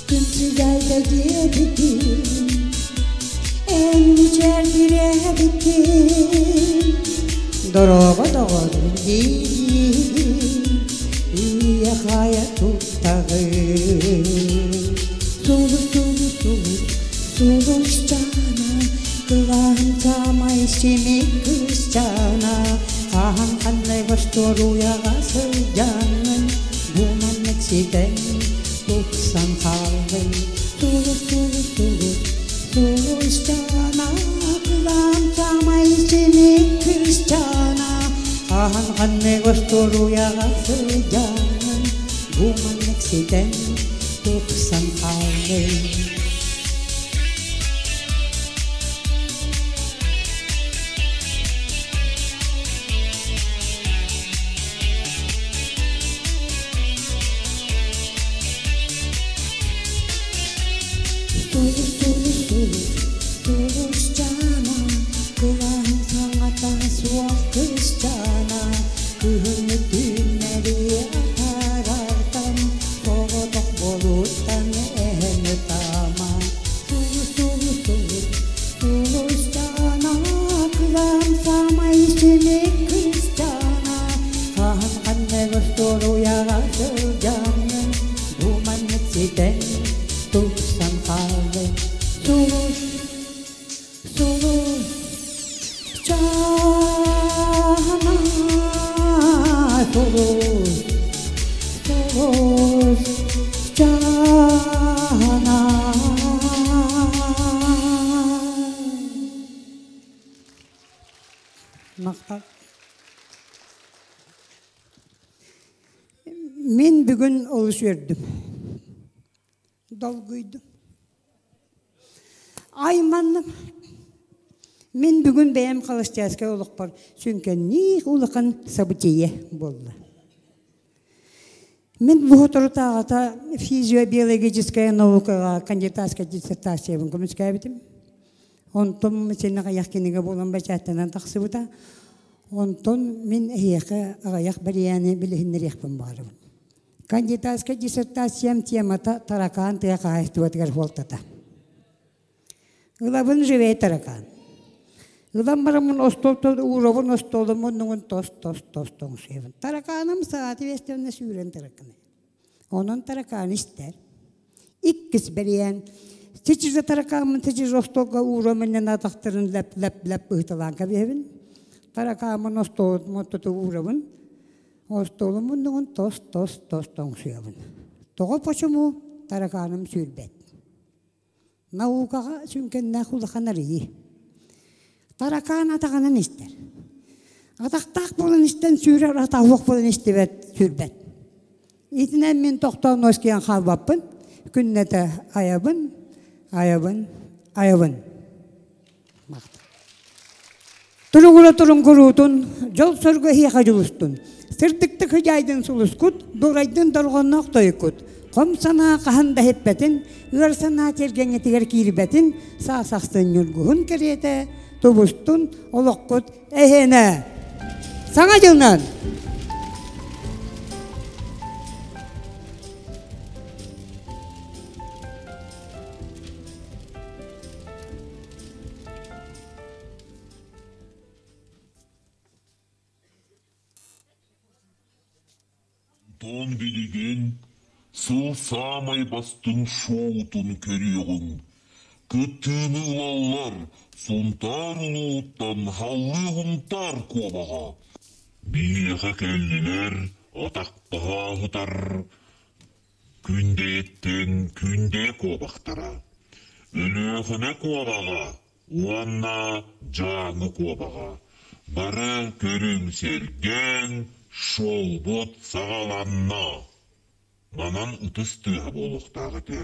Күн сыдьаайда диэбитим, Эн мичээрдирэбиккин, Дорообо доҕорум дии-диигин, Үйэ-хайа туттаҕын. Сулус, сулус, сулус, сулусчаана, Кылааһын саамай симик кыысчаана, Хаһан ханнай остуоруйаҕа сылдьаҥҥын, Бу маннык ситэн тупсан хааллыҥ. Сулус, сулус, сулус, сулусчаана, Кылаан саамай симик кыысчаана, Хаһан ханнай остуоруйаҕа сылдьаҥҥын, Бу маннык ситэн тупсан хааллыҥ. Сулус, сулус, сулус, сулусчаана, Кылааһын саҥата суох кыысчаана, Күһүҥҥү түүннэри атаарартан, Соҕотох буолууттан эн ытаама. Сулус, сулус, сулус, сулусчаана, Кылаан саамай симик кыысчаана, Хаһан ханнык остуоруйаҕа сылдьаҥҥын, Бу маннык ситэн тупсан Кыысчаана. Махтал. Мин бүгүн олус үөрдүм. Долгуйдум. Айманным. Мин бүгүн бэйэм холостяцкай олохпор сүҥкэнниих улахан событие буолла. Мин бу соторутааҕыта физиобиологическая наукаҕа кандидатскай диссертациябын көмүскээбитим. Онтон син аҕыйах кинигэ буолан бэчээттэнэн тахсыбыта. Онтон мин эһиэхэ аҕыйах бэрийээни билиһиннэриэхпин баҕарабын. Кандидатскай диссертациям темата таракаан тыа хаһаайыстыбатыгар суолтата. Ылабын живей таракаан. Ылан бараммын остуолтан уурабын остуолум муннугун тос-тос-тос тоҥсуйабын. Таракааным сааты биэстэринэ сүүрэн тараканы. Онон таракаан истэр. Иккис бэрийэн сичиже таракааммын сичиже остуолга уурам иннинэ атахтарын лэп-лэп-лэп ыыталаан кэбиһэбин. Таракааммын остуолум ортоту уурабын. Остуолум муннугун тос-тос-тос тоҥсуйабын. Тоҕо почему таракааным сүүрбэт. Наукаҕа сүҥкэннээх улахан арыйыы. Таракаан атаҕынан истэр. Атахтаах буолан истэн сүүрэр, атаҕуох буолан истибэт, сүүрбэт. Итинэн мин тохтоон носкиан хаалбаппын. Күннэтэ айабын, айабын, айабын. Туругура турун куруутун, дьол-соргу эһиэхэ дьулустун. Сырдыктык хыдьаайдын сулускут, дурайдын дорҕонноох тойуккут. Хом санаа хаһан да иһиппэтин, ыар санаа тиэргэҥҥитигэр киирбэтин, саас ахсын ньургуһун кэриэтэ, тубустун олоххут эһиэнэ. Саҥа дьылынан! Онтон билигин сыл саамай бастыҥ шоутун көрүөҕүҥ. Кыттыыны ылаллар Сунтаар улууһуттан Һаллыы Һунтаар куобаҕа. Биһиэхэ кэллилэр атахтаһа аһытар Күндэйэттэн Күндэ куобахтара, Өлүөхүмэ куобаҕа уонна Дьааҥы куобаҕа бары көрүҥ-сэргээҥ, шоубут саҕаланна! Манан ытыс тыаһа буолуохтаах этэ.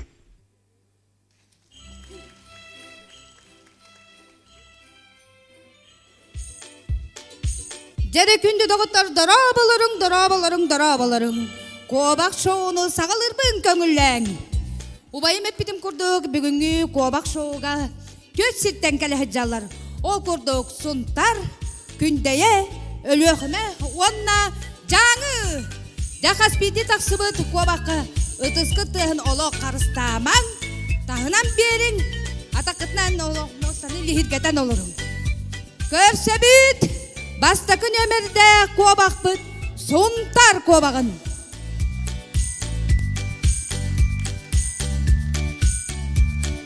Дьэрэ күндү доҕоттор дорооболоруҥ, дорооболоруҥ, дорооболоруҥ. Куобах шоуну саҕалыырбын көҥүллээҥ. Убайым эппитим курдук бүгүҥҥү куобах шоуга түөрт сиртэн кэлэ сылдьаллар. Ол курдук Сунтар, Күндэйэ, Өлүөхүмэ уонна Дьааҥы. Дьэ хас биирдии тахсыбыт куобахха ытыскыт тыаһын олох харыстаамаҥ, таһынан биэриҥ, атаххытынан олох муостаны лиһиргэтэн олоруҥ. Көрсөбүт! Бастакы нүөмэрдээх куобахпыт Сунтар куобаҕын.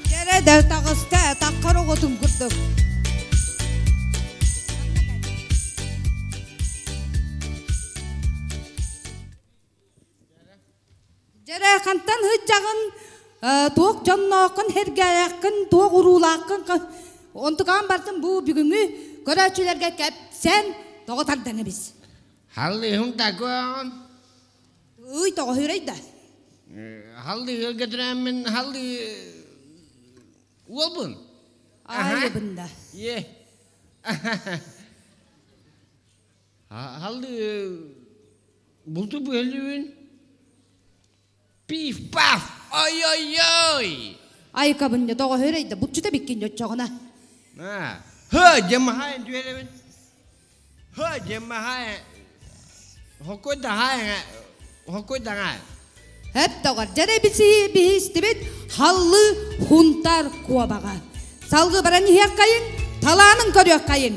Кэрэ да таҕыста таххар оҕотун курдук. Дьэрэ хантан сылдьаҕын, туох дьоннооххун, сэргээххин, туох уруулааххын, онтукаан бартын бу бүгүҥҥү көрөөччүлэргэ кэпсээн тоҕо тардан эбис. Халлыһым такон. Ый тоҕо хүрэй да. Халлыһы гэтирээммин халлы уолбун. Айыбын да. Е. Халлы булту быһыллыбын. Пиф-паф! Ой-ой-ой! Айкабын дьэ тоҕо хүрэй да бутчута биккин дьоччоҕуна. Хы, дьэммахай түөрэбин. Хы, дьэммахай. Хокуй даһай, хокуй даҥай. Эп доҕор, дьэрэ биси биһистибит халлы хунтар куобаҕа. Салгы баран иһиэххэйиҥ, талаанын көрүөххэйиҥ.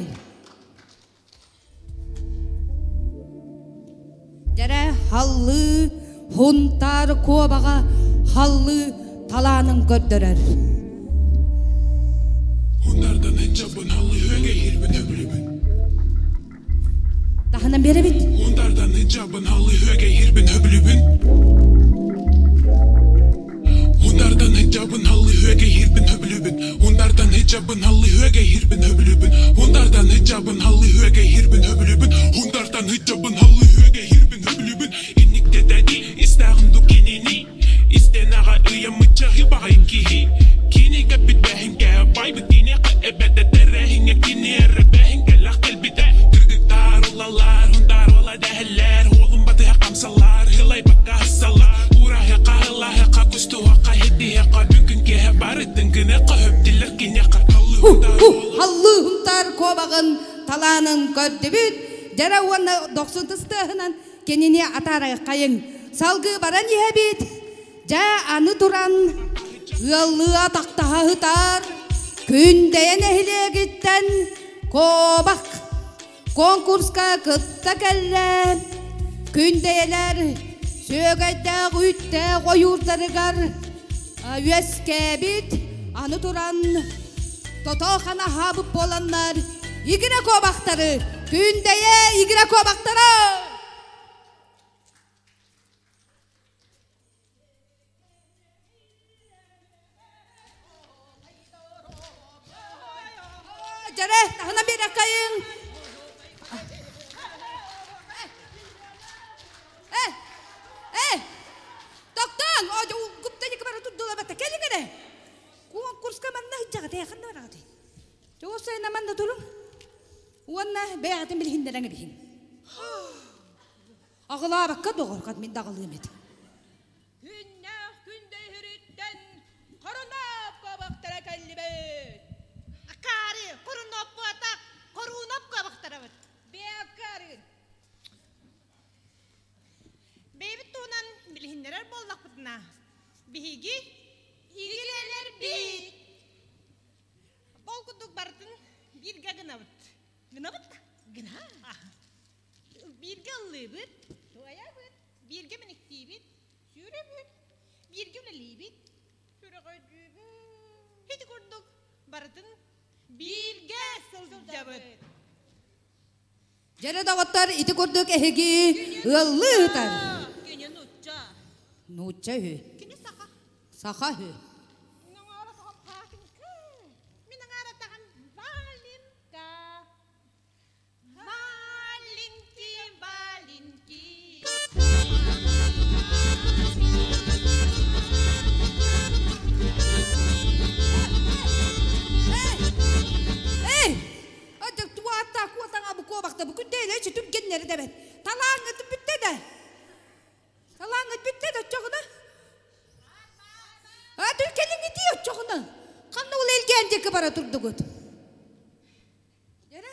Дьэрэ халлыы Һунтаар куобаҕа халлыы талаанын көрдөрөр. Һунтаардан ынчабын халлыы өҥө иһирбин өбүлүбүн. Таһынан биэрэбит. Һунтаардан ынчабын халлыы өҥө иһирбин өбүлүбүн. Халлыы хунтаар куобаҕын талаанын көрдүбүт. Дьара уонна дохсун тыстыаһынан кинини атаарайхайыҥ. Салгыы баран иһэбит. Дьэ, аны туран, ыаллыы атахтаһа сытар Күндэйэ нэһилиэгиттэн куобах конкурска кытта кэллэ. Күндэйэлэр сүөгэйдээх үүттээх ойуурдарыгар үөскээбит, аны туран тото-хана аһаабыт буоланнар игирэ куобахтары Күндэйэ игирэ куобахтара! Дьэрэ, таһынан биэрэккайыҥ! Э, э, тохтооҥ! Гупта дики бара турдулабата кэлиҥ эрэ. Куонкурска манна сылдьаҕыт, ээ, ханна бараҕытый? Чугас манна туруҥ. Уонна бэйэҕитин билиһиннэрэҥ эбиһиҥ. Аҕылаабакка доҕор, хат мин даҕалыым эт. Күннээх күндэһириттэн Хоруноп куобахтара кэллибит. Акаары, Хоруноп буотах, Хоруноп куобахтарабыт. Бэккарын. Бэйэбит туһунан билиһиннэрэр буоллахпытына, биһиги игирэлэрбит. Ол курдук барытын бииргэ гынабыт. Гынабыт да? Гына. Бииргэ ыллыыбыт, туойабыт, бииргэ мэниктиибит, сүүрэбит, бииргэ үлэлиибит, сүрэҕэлдьиибит. Ити курдук барытын бииргэ сылдьабыт. Дьэрэ доҕоттор, ити курдук эһиги ыаллыы ыытар. Кини нуучча. Нуучча үһү. Кини саха. Саха үһү. Мин аҥаара таҕам Валенка. Маленький, маленький. Эй! Туата куотаҥа бу куобахта бу күндэйлэ үчү түргэннэри дэбэт. Талааҥҥыт бүттэ да. Талааҥҥыт бүттэ да оччоҕуна. А түркэлиҥҥитии оччоҕуна. Ханна ол элгээн диэки бара турдугут? Дьэрэ?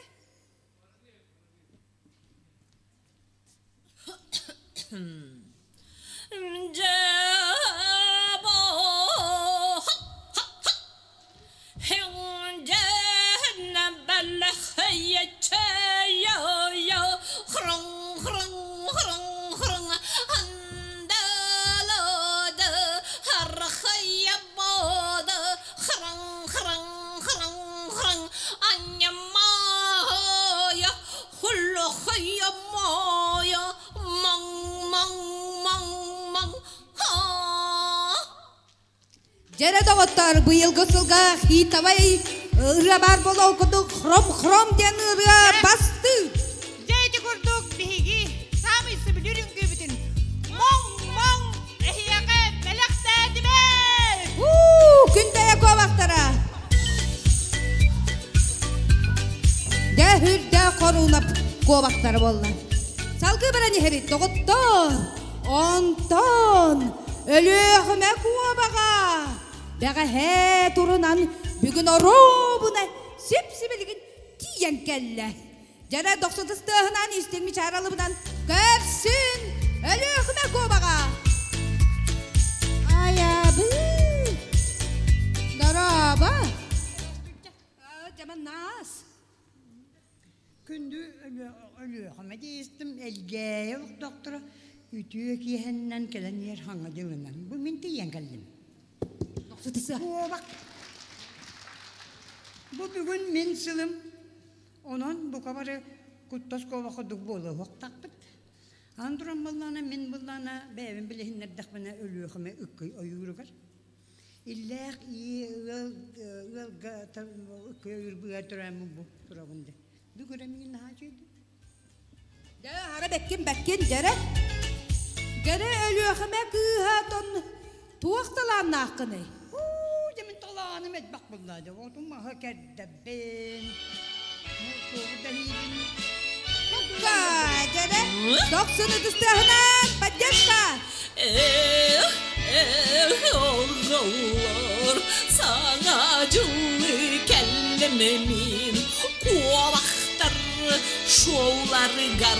Дьэрэ доҕоттор, быйылгы сылга хитовай ырыа баар буолуон курдук хром-хром диэн ырыа бастыы. Дьэ ити курдук биһиги саамай сөбүлүүр үҥкүүбүтүн моҥ-моҥ эһиэхэ бэлэхтээтибит! Уу, күндэйэ куобахтара! Дьэ, үрдэ хоруунап куобахтара буолла. Салгыы баран иһэбит, доҕоттор! Онтон Өлүөхүмэ куобаҕа бэҕэһээ турунан бүгүн оруобуна сип-сибилигин тиийэн кэллэ. Дьэрэ дохсутус тыаһынан истиҥ мичааралыбынан көрсүн Өлүөхүмэ куобаҕа! Айабы! Дорообо! Дьаман наас! Күндү Өлүөхүмэ диистим Элгээйи олохтоохторо үтүө киэһэннэн кэлэн иһэр хаҥа дьылынан бу мин тиийэн кэллим. Куобах. Бу бүгүн мин сылым. Онон бука бары куттас куобах курдук буолуохтаахпыт. Ан туран буллаана мин буллаана бэйэбин билиһиннэрдэхпинэ Өлүөхүмэ ыккый ойууругар. Иллээх ии ыал ыалга ыккый ойуур быыһар төрөөммүн бу турабын де. Бүгүрэ миин наһаа үчүгэй. Дьэ, хара бэккин бэккин дьэрэ. Дьэрэ Өлүөхүмэ кыыһа тон туох талааннааххыный? Уу, дьэ мин талааным элбэх буолла дьэ. Отум маһы кэрдэбин. Муусугу дэһиибин. Ка, дьэрэ, дохсун ытыстыаһынан поддержка! Эх, эх, оҕолор, саҥа дьылы кэллим. мин куобахтар шоуларыгар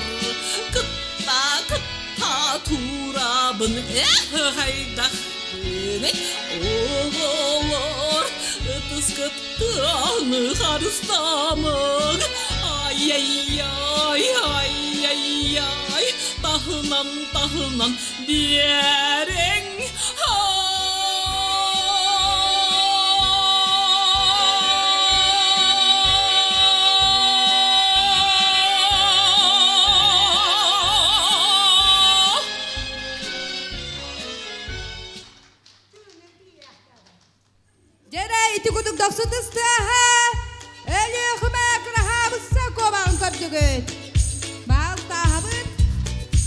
кытта кытта турабын эх хайдахпыный оҕолор ытыскыттан харыстамың ай-яй-яй ай-яй-яй таһынан таһынан биэриҥ Дьэрэ ити кудук дохсун тыстыаха, Өлүөхүмэ кыраһаабысса куобаҕын көрдүгүт. Баалтааһабыт,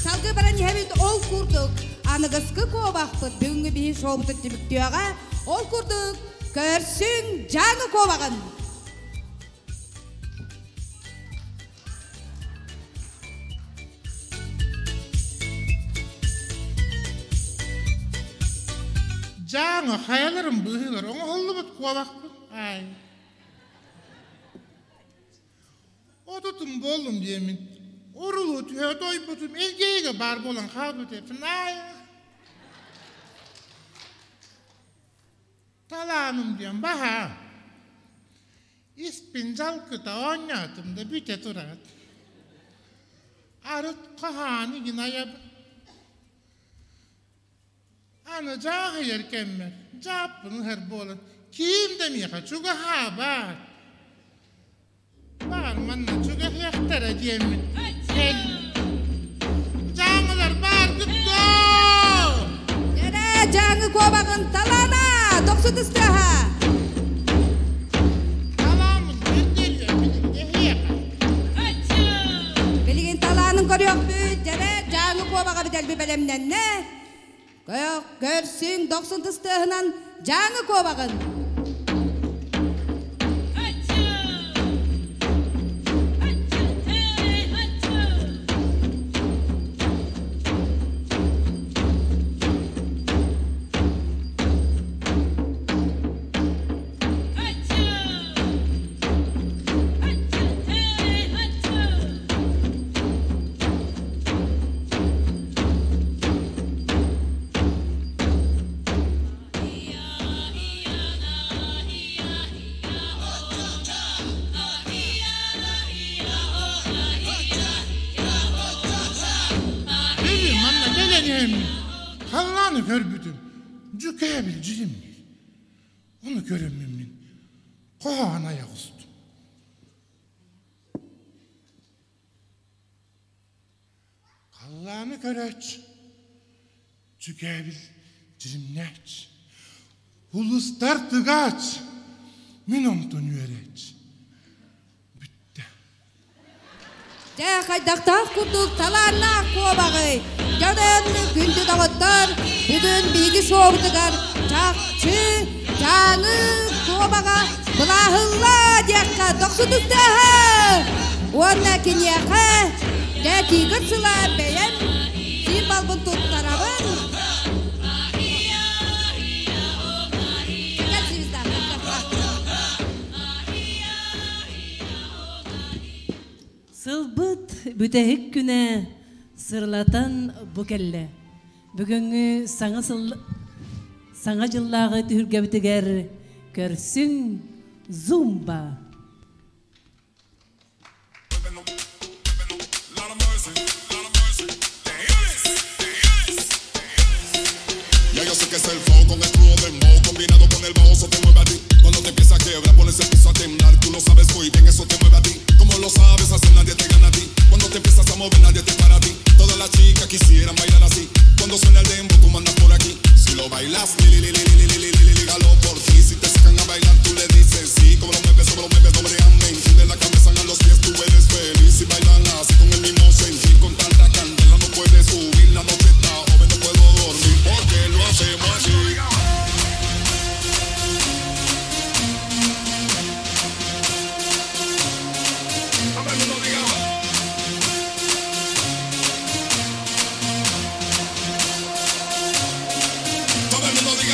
салгыы баран иһэбит ол курдук аныгыскы куобахпыт бүгүҥҥү биһи шоубутун түмүктүөҕэ. Ол курдук көрсүҥ Дьааҥы куобаҕын. Дьааҥы хайаларын быыһыгар оҥоһуллубут куобахпын ай. Отутум буоллум диэммин, урулуу түһэ тойбутум Элгээйигэ баар буолан хаалбыт этим ай. Талааным диэн баһаам. Испин дьалкыта оонньоотум да бүтэ турат. Арыт хаһаан игин айабын. Аны дьааһыйар кэммэр дьааппын ыһар буолан киим да миэхэ чугаһаабат. Баар манна чугаһыахтара диэммин кэл. Дьааҥылар бааргыт дуо? Дьэрэ дьааҥы куобаҕын талаана дохсу тыстыаһа. Талааммын көрдөрүөм эһиэхэ. Билигин талаанын көрүөхпүт, дьэрэ дьааҥы куобаҕа бүтэлби бэлэмнэннэ. Көрсүҥ дохсун тыстыаһынан дьааҥы куобаҕын. Били манна кэлэн иһэммин халлааны көрбүтүм дьүкээбил дьиримниир. Ону көрөммүн мин хоһоон айах устум. Халлааны көрөөччү, дьүкээбил дьиримнээччи, улустар тыгааччы, мин онтон үөрээччи. Бүттэ. Дьэ, хайдахтаах курдук талааннаах куобаҕый! Дьонун күндү доҕоттор, бүгүн биһиги шоубутугар чахчы Дьааҥы куобаҕа былааһылла диэххэ дохсутустааһа! Уонна киниэхэ дьэ тигр сыла бэйэм сиир балбын туттарабын. Сылбыт бүтэһик күнэ сырылатан бу кэллэ. Бүгүҥҥү саҥа сыл саҥа дьыллааҕы түһүлгэбитигэр көрсүҥ Зумба! Ya yo sé que es el flow con el crudo dembow combinado con el bajo, eso te mueve a ti. Cuando te empieza a quebrar, pones el piso a temblar. Tú lo sabes muy bien, eso te mueve a ti. Como lo sabes hacer, nadie te gana a ti. Cuando te empiezas a mover, nadie te para a ti. Todas las chicas quisieran bailar así. Cuando suena el dembow, tú mandas por aquí. Si lo bailas, li, li, li, li, li, li, li, li, li, galo por ti. Si te sacan a bailar, tú le dices sí. Como lo mueves, como lo mueves, doble amén. De la cabeza a los pies, tú eres feliz. Y bailan así con el mismo sentir. Con tanta candela no puedes subir. La noche está joven, no puedo dormir. Porque lo hacemos así. Todo el mundo diga, oh. Todo el mundo diga,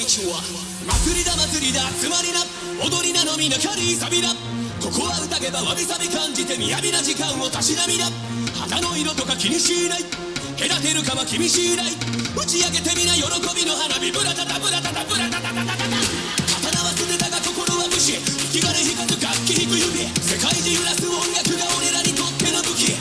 にちは。祭りだ祭りだ集まりな、踊りな飲みなキャリーサビだ。ここは宴ばわびさび感じて雅な時間をたしなみだ。肌の色とか気にしない、隔てるかは君次第。打ち上げてみな喜びの花火、ブラタタブラタタブラタタタタタタ。刀は捨てたが心は武士、引き金引かず楽器弾く指、世界中揺らす音楽が俺らにとっての武器。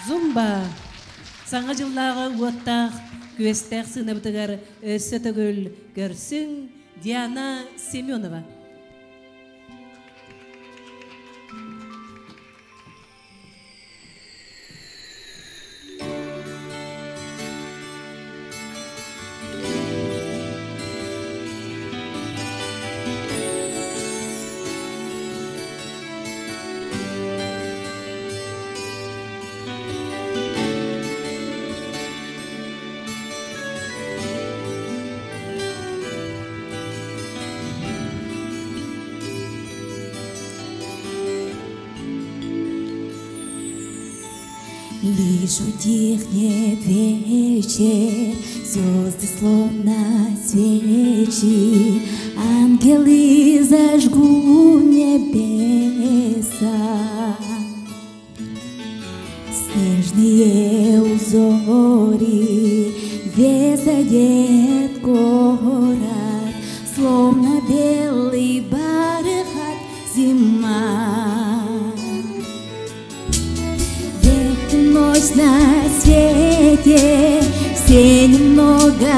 Зумба. Саңа жыллағы уоттақ, күестәқ сыныбытыгар өссө төгүл көрсүң Диана Семенова. Лишь утихнет вечер, звезды словно свечи, ангелы зажгут небеса. Снежные узоры весь одет город, словно белый бархат зима. Ночь на свете, все немного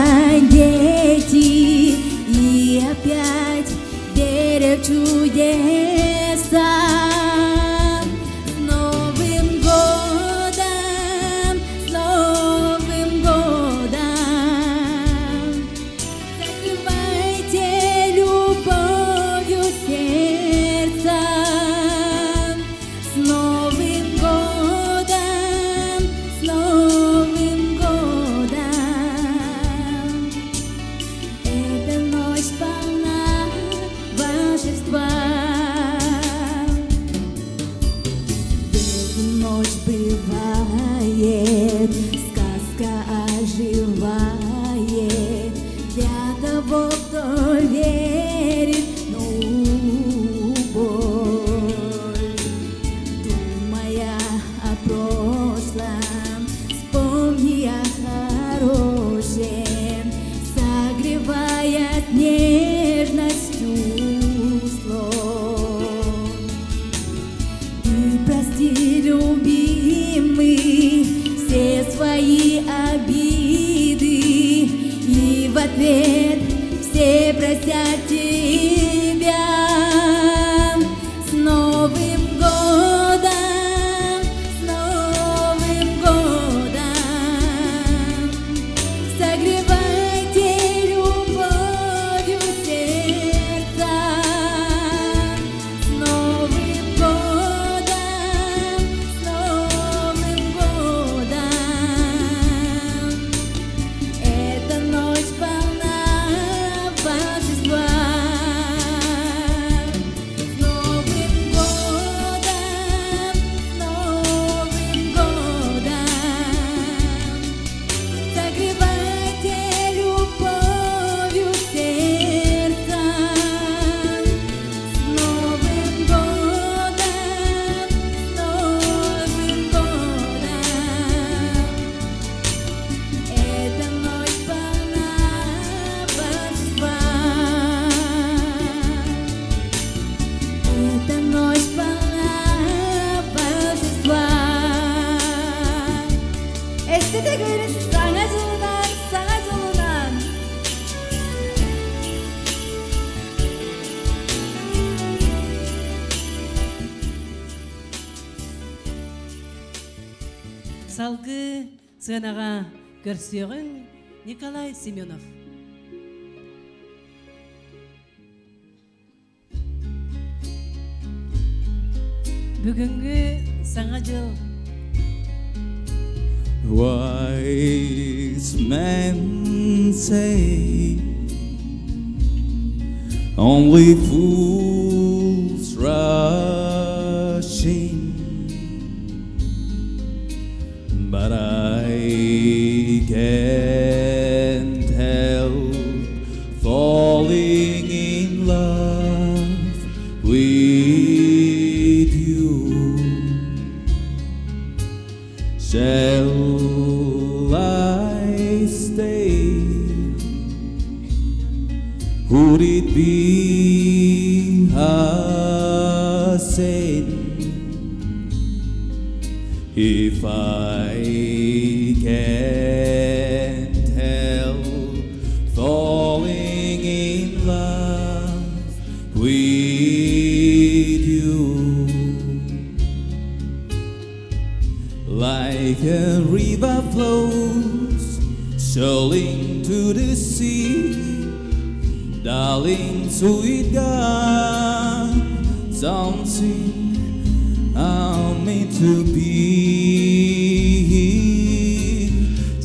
дети, и опять веря в чудеса. С Новым годом, с Новым годом, закрывайте любовью сердца. С Новым годом, с Новым годом, эта ночь полна волшебства. В эту ночь бывает, сказка оживает для того, кто верит в новую боль. Думая о прошлом, вспомни о хорошем, согревая нежностью слов. Ты прости, любимый, все свои обиды, и в ответ все простят тебя. С Новым годом, с Новым годом, согревайте любовью сердца. С Новым годом, с Новым годом, эта ночь полна волшебства. Салгыы сыанаҕа көрсүөҕүҥ Николай Семенов. Бүгүҥҥү Саҥа дьыл Wise men say only fools rush in, but I can't help falling in love with you. Shall I stay? Would it be a sin if I can't help falling in love with you? Like a river flows surging to the sea, darling, sweet God, something I'm meant to be.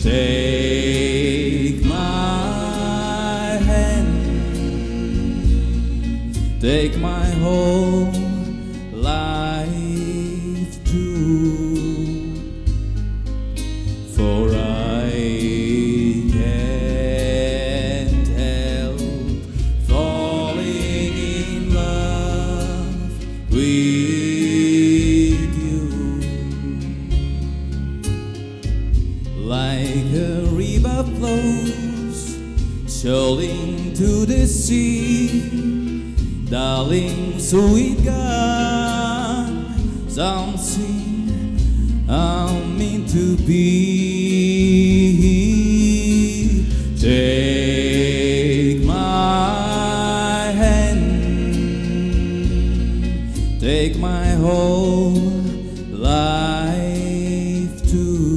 Take my hand, take my whole life too, for I can't help falling in love with you. Like a river flows surging to the sea, darling, sweet God, something I'm meant to be. Take my hand, take my whole life too.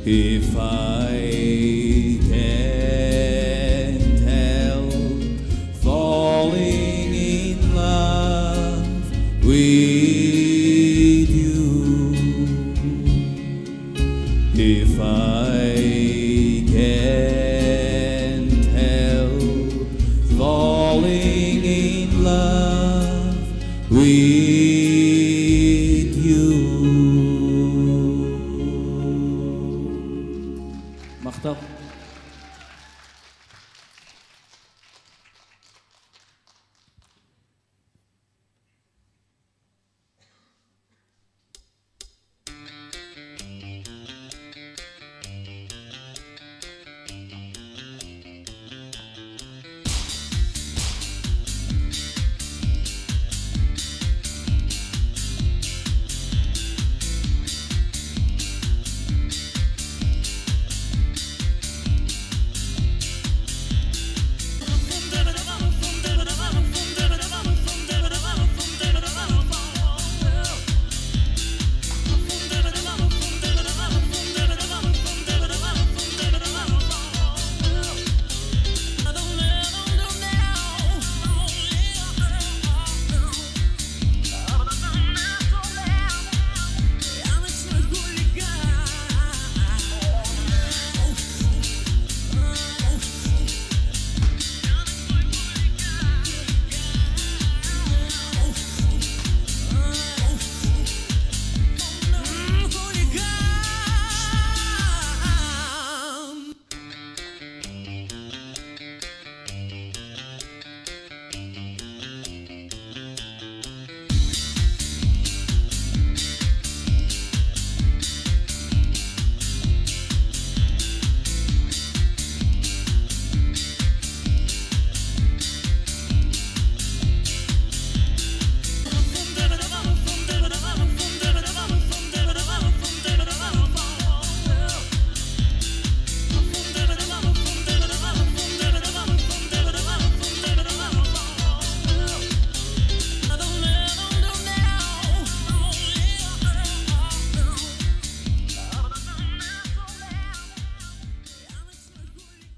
If I can't help falling in love with you, if I can't help falling in love with you. Махтал.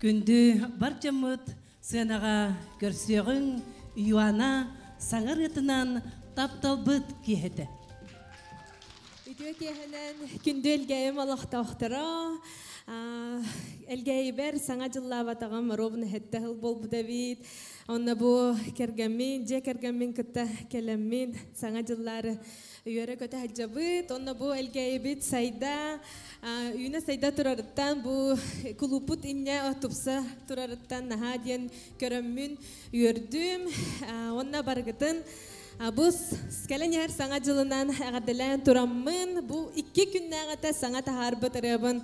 Күндү бар дьоммут сыанаҕа көрсүөҕүҥ Юана саҥа ырыатынан тапталбыт киэһэтэ. Үтүө киэһэнэн күндү Элгээйим олохтоохторо, Элгээйибэр саҥа дьыллаабатаҕым ровно сэттэ сыл буолбут эбит. Онно бу кэргэммин, дьиэ кэргэммин кытта кэлэммин саҥа дьыллаары үөрэ-көтө сылдьабыт. Онно бу Элгээйибит сайда, үүнэ сайда турарыттан, бу кулууппут инньэ тупса турарыттан наһаа диэн көрөммүн үөрдүм. Онно барыгытын бу кэлэн иһэр саҥа дьылынан эҕэрдэлээн тураммын, бу икки күннээҕитэ саҥа таһаарбыт ырыабын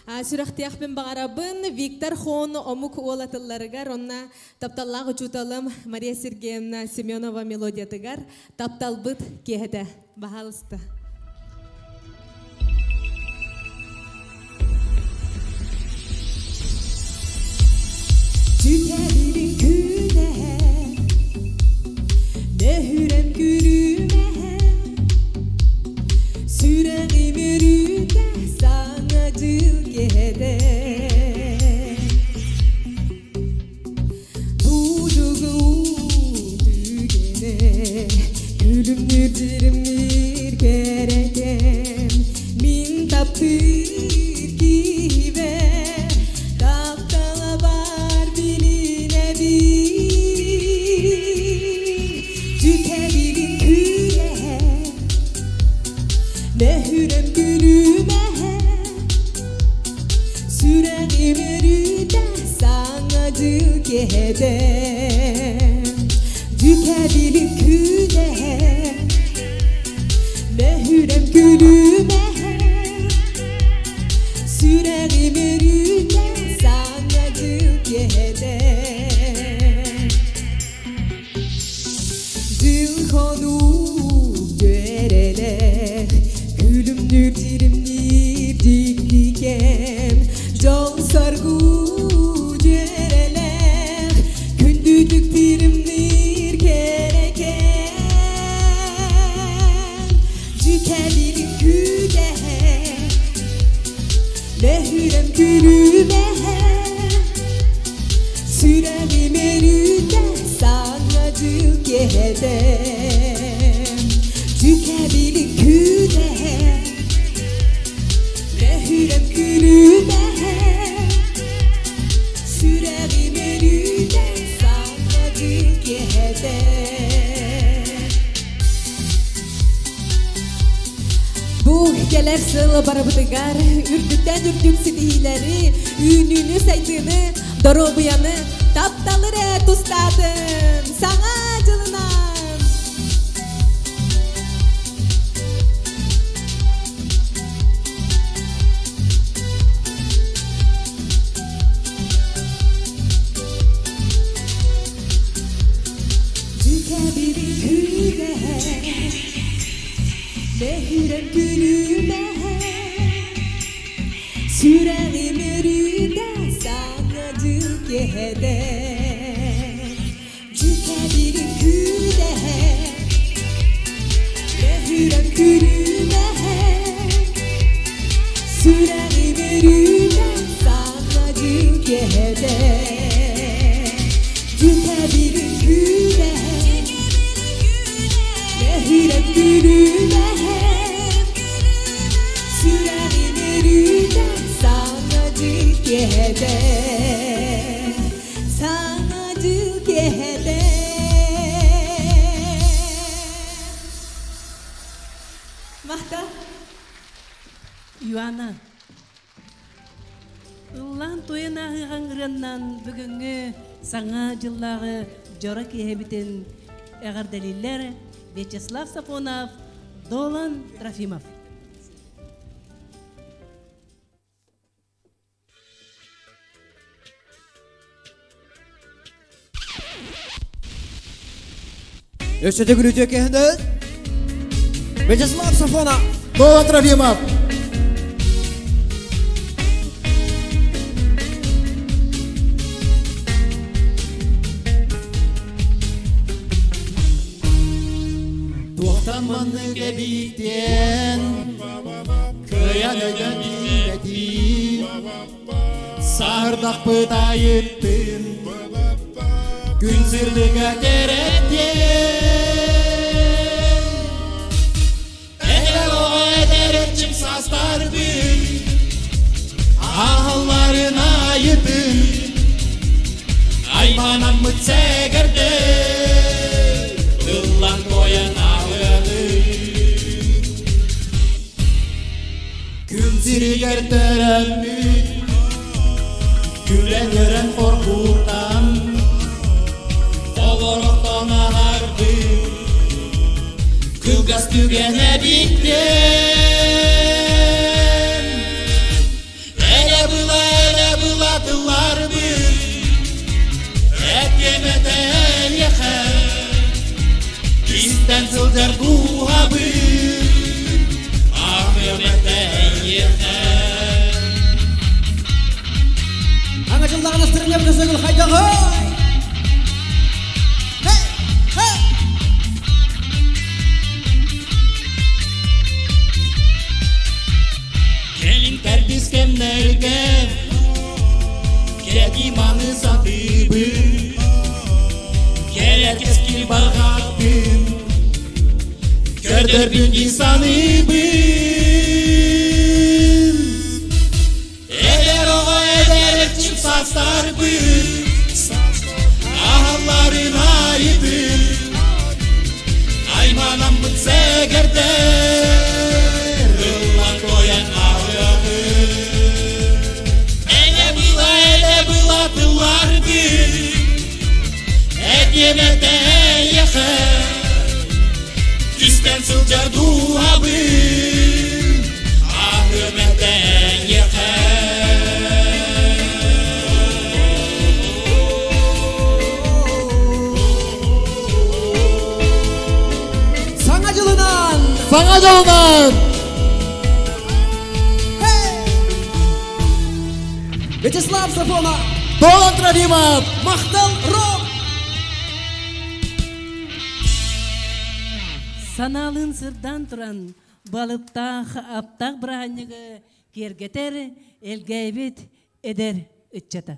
сүрэхтиэхпин баҕарабын. Виктор Хон омук уолатылларыгар, онно тапталлаах учууталым Мария Сергеевна Семенова мелодиятыгар тапталбыт киэһэтэ. Баһаалыста. Түкэбилин күнэһэ, нөһүрэм күлүмэһэ, сүрэҕим өрүтэ саҥа дьыл киэһэтэ. Будугу түгэнэ, күлүмнүүр дьиримниир кэрэкэм, мин таптыыр киһибэр таптала бар билинэбин. Түкэбилин күнэһэ, нөһүрэм күлүмэһэ, сүрэҕим өрүтэ саҥа дьыл киэһэтэ. Түкэбилин күнэһэ, нөһүрэм күлүмэһэ, сүрэҕим өрүтэ саҥа дьыл киэһэтэ. Дьыл хонук дьүөрэлээх, күлүмнүүр дьиримниир дьикти кэм, дьол-соргу дьүөрэлээх, күндүтүк тиримниир кэрэкэм. Дьүкэбилин күүдэһэ, нөһүрэм күлүмэһэ, сүрэҕим өрүтэ саҥа дьыл киэһэтэ. Дьүкэбилин күүдэһэ, нөһүрэм күлүмэһэ, сүрэҕим өрүтэ саҥа дьыл киэһэтэ. Бу кэлэр сыл барыбытыгар үрдүктэн үрдүк ситиһиилэри, үүнүүнү, сайдыыны, доруобуйаны, тапталы эрэ тустаатын! Саҥа дьылынан! Дьүкэбилин күүдэһэ, нөһүрэм күлүмэһэ, сүрэҕим өрүтэ саҥа дьыл киэһэтэ. Дьүкэбилин күүдэһэ, нөһүрэм күлүмэһэ, сүрэҕим өрүтэ саҥа дьыл киэһэтэ. Дьүкэбилин күүдэһэ, нөһүрэм күлүмэһэ, сүрэҕим өрүтэ саҥа дьыл киэһэтэ. Саҥа дьыл киэһэтэ. Махта. Юана. Ыллаан туйан ааһыаҕаҥ ырыаннан бүгүҥҥү саҥа дьыллааҕы дьоро киэһэбитин эҕэрдэлииллэр Вячеслав Сафонов, Долан Трофимов. Өссө төгүл үтүө киэһэнэн Вячеслав Сафонов, Долан Трофимов. Туохтан маннык эбиитиэн, кыайан өйдөн тиийбэтиим. Саһырдахпыт айыттын Күн сырдыга кэрэтиэн Эдэр оҕо эдэр эрчим саастарбын Аһалларын айытын Айманаммыт сэгэрдэ Ыллан туойан аһыаҕын Күн сиригэр төрөммүт Күлэн-үөрэн хоргутан Олорохтон аһарбыт Кылгас түгэн эбиттэн Элэ была, элэ была тылларбыт Этиэм этэ эйиэхэ Истэн сылдьар дууһабыт Аһыам этэ эйиэхэ Аңа жыллаҕын астырынньабыта сөҥүл хайдаҕый? Кэлин кэрдис кэмнэргэ Кэти маны сатыыбын Кэлэр кэскил барҕаттын Көрдөрбүн дии саныыбын Эдэр оҕо эдэр эрчим саастарбын Аһалларын айытын Айманаммыт сэгэрдэр Ыллан туойан аһыаҕын Элэ была, элэ была тылларбын Этиэм этэ эйиэхэ Түстэн сылдьар дууһабын Аһыам этэ эйиэхэ Саҥа дьылынан! Саҥа дьылынан! Вячеслав Сафонов! Долан Трофимов! Махтал Ром! Санаалыын сырдаан туран, балыктаах, аптаах бырааһынньыгы киэргэтэр Элгээйбит эдэр ыччата.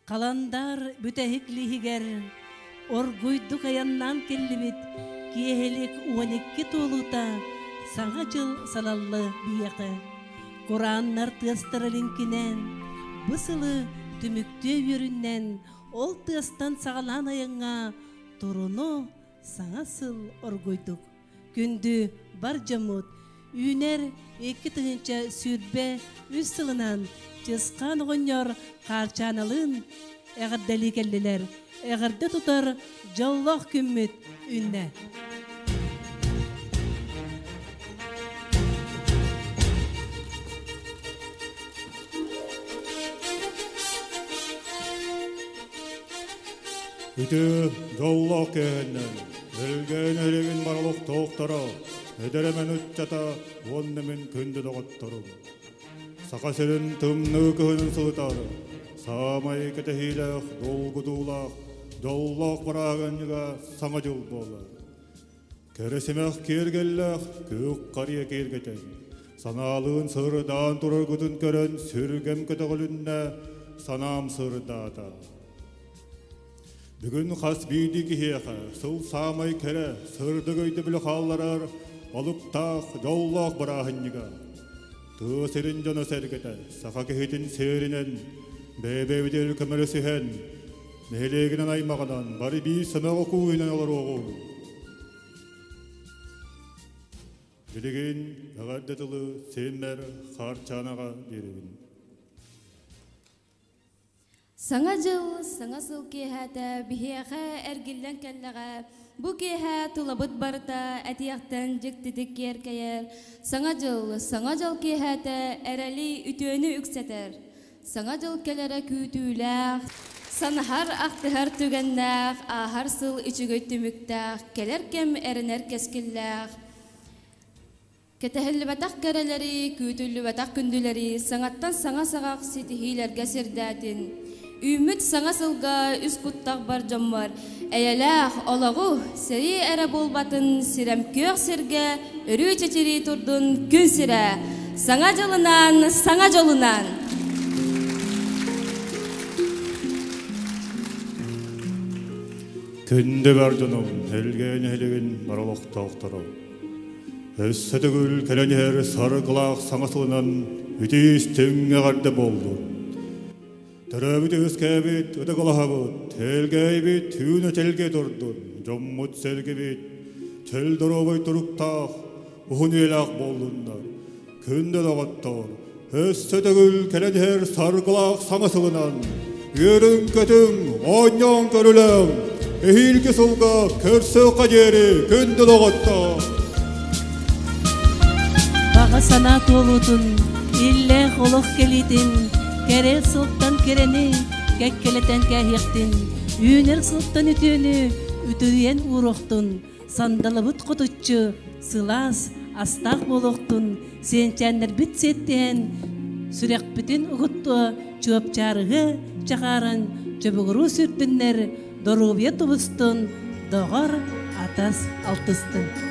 Халандар бүтэһик лиһигэр оргуйдук айаннаан кэллибит киэһэлик 12 туолуута Саҥа дьыл салаллы биһиэхэ. Курааннар тыастара лиҥкинээн, бу сылы түмүктүө үөрүннэн ол тыастан саҕалаан айаҥҥа туруну саҥа сыл оргуйдук. Күндү бар дьоммут үүнэр 2023 сылынан Чысхаан оҕонньор Хаарчааналыын эҕэрдэлии кэллилэр. Эҕэрдэ тутар дьоллоох күммүт үүннэ. Үтүө дьоллоох киэһэннэн, Өлгөөн өрүгүн барылохтоохторо, эдэр-эмэн ыччата уонна мин күндү доҕотторум. Саха сирин тымныы кыһынын сылытар, саамай кэтэһиилээх, долгутуулаах, дьоллоох бырааһынньыга Саҥа дьыл буолар. Кэрэ-симэх киэргэллээх күөх харыйа киэргэтэн, санаалыын сырдаан тураргытын көрөн сүргэм көтөҕүлүннэ, санаам сырдаата. Бүгүн хас биирдии киһиэхэ сыл саамай кэрэ, сырдык өйдөбүлү хаалларар алыптаах, дьоллоох бырааһынньыга. Тыа сирин дьоно-сэргэтэ саха киһитин сиэринэн, бэйэ-бэйэбитигэр көмөлөсүһэн, нэһилиэгинэн аймаҕынан бары биир сомоҕо кууһунан олоруоҕуҥ. Билигин эҕэрдэ тылы сиэннэр Хаарчаанаҕа биэрэбин. Саҥа дьыл, саҥа сыл киэһээтэ биһиэхэ эргиллэн кэллэҕэ. Бу киэһэ тулабыт барыта этиэхтэн дьиктитик киэркэйэр. Саҥа дьыл, саҥа дьол киэһээтэ эрэли, үтүөнү үксэтэр. Саҥа дьыл кэлэрэ күүтүүлээх, санаһар, ахтыһар түгэннээх, ааһар сыл үчүгэй түмүктээх, кэлэр кэм эрэнэр кэскиллээх. Кэтэһиллибэтэх кэрэлэри, күүтүллүбэтэх күндүлэри саҥаттан саҥа саҕах ситиһиилэргэ сирдээтин. Үүммүт саҥа сылга үс куттах бар дьоммор эйэлээх олоҕу, сэрии эрэ буолбатын сирэм күөх сиргэ өрүү чэчирии турдун күн сирэ. Саҥа дьылынан, саҥа дьолунан! Күндү бар дьонум, Элгээн нэһилигин бар олохтоохторо. Өссө төгүл кэлэн иһэр саргылаах саҥа сылынан үтүс-түҥ эҕэрдэ буоллун. Төрөөбүт үөскээбит ытыгылаһабыт, тэлгээйбит түүнэ тэлгэ турдун, дьоммут-сэргэбит чөл доруобай туруктаах, уһун үйэлээх буоллуннар. Күндү доҕоттоор, өссө төгүл кэлэн иһэр саргылаах саҥа сылынан үөрүҥ-көтүҥ, оонньооҥ көрүлэҥ, эһиилги сылга көрсүөххэ диэри күндү доҕоттоор! Баҕа санаа туолуутун, иллээх олох кэлиитин, кэрэл сылтан кэрэни кэккэлэтэн кээһиэхтин, үүнэр сылтан үтүөнү үтүрүйэн ууруохтун, сандалыбыт хотуччу сылаас астаах буолуохтун, сиэнчээннэрбит сиэттиһэн, сүрэхпитин угуттуо чуопчаарыһы чахааран чобугуруу сүрдүннэр, доруобуйа тубустун, доҕор атас алтыстын.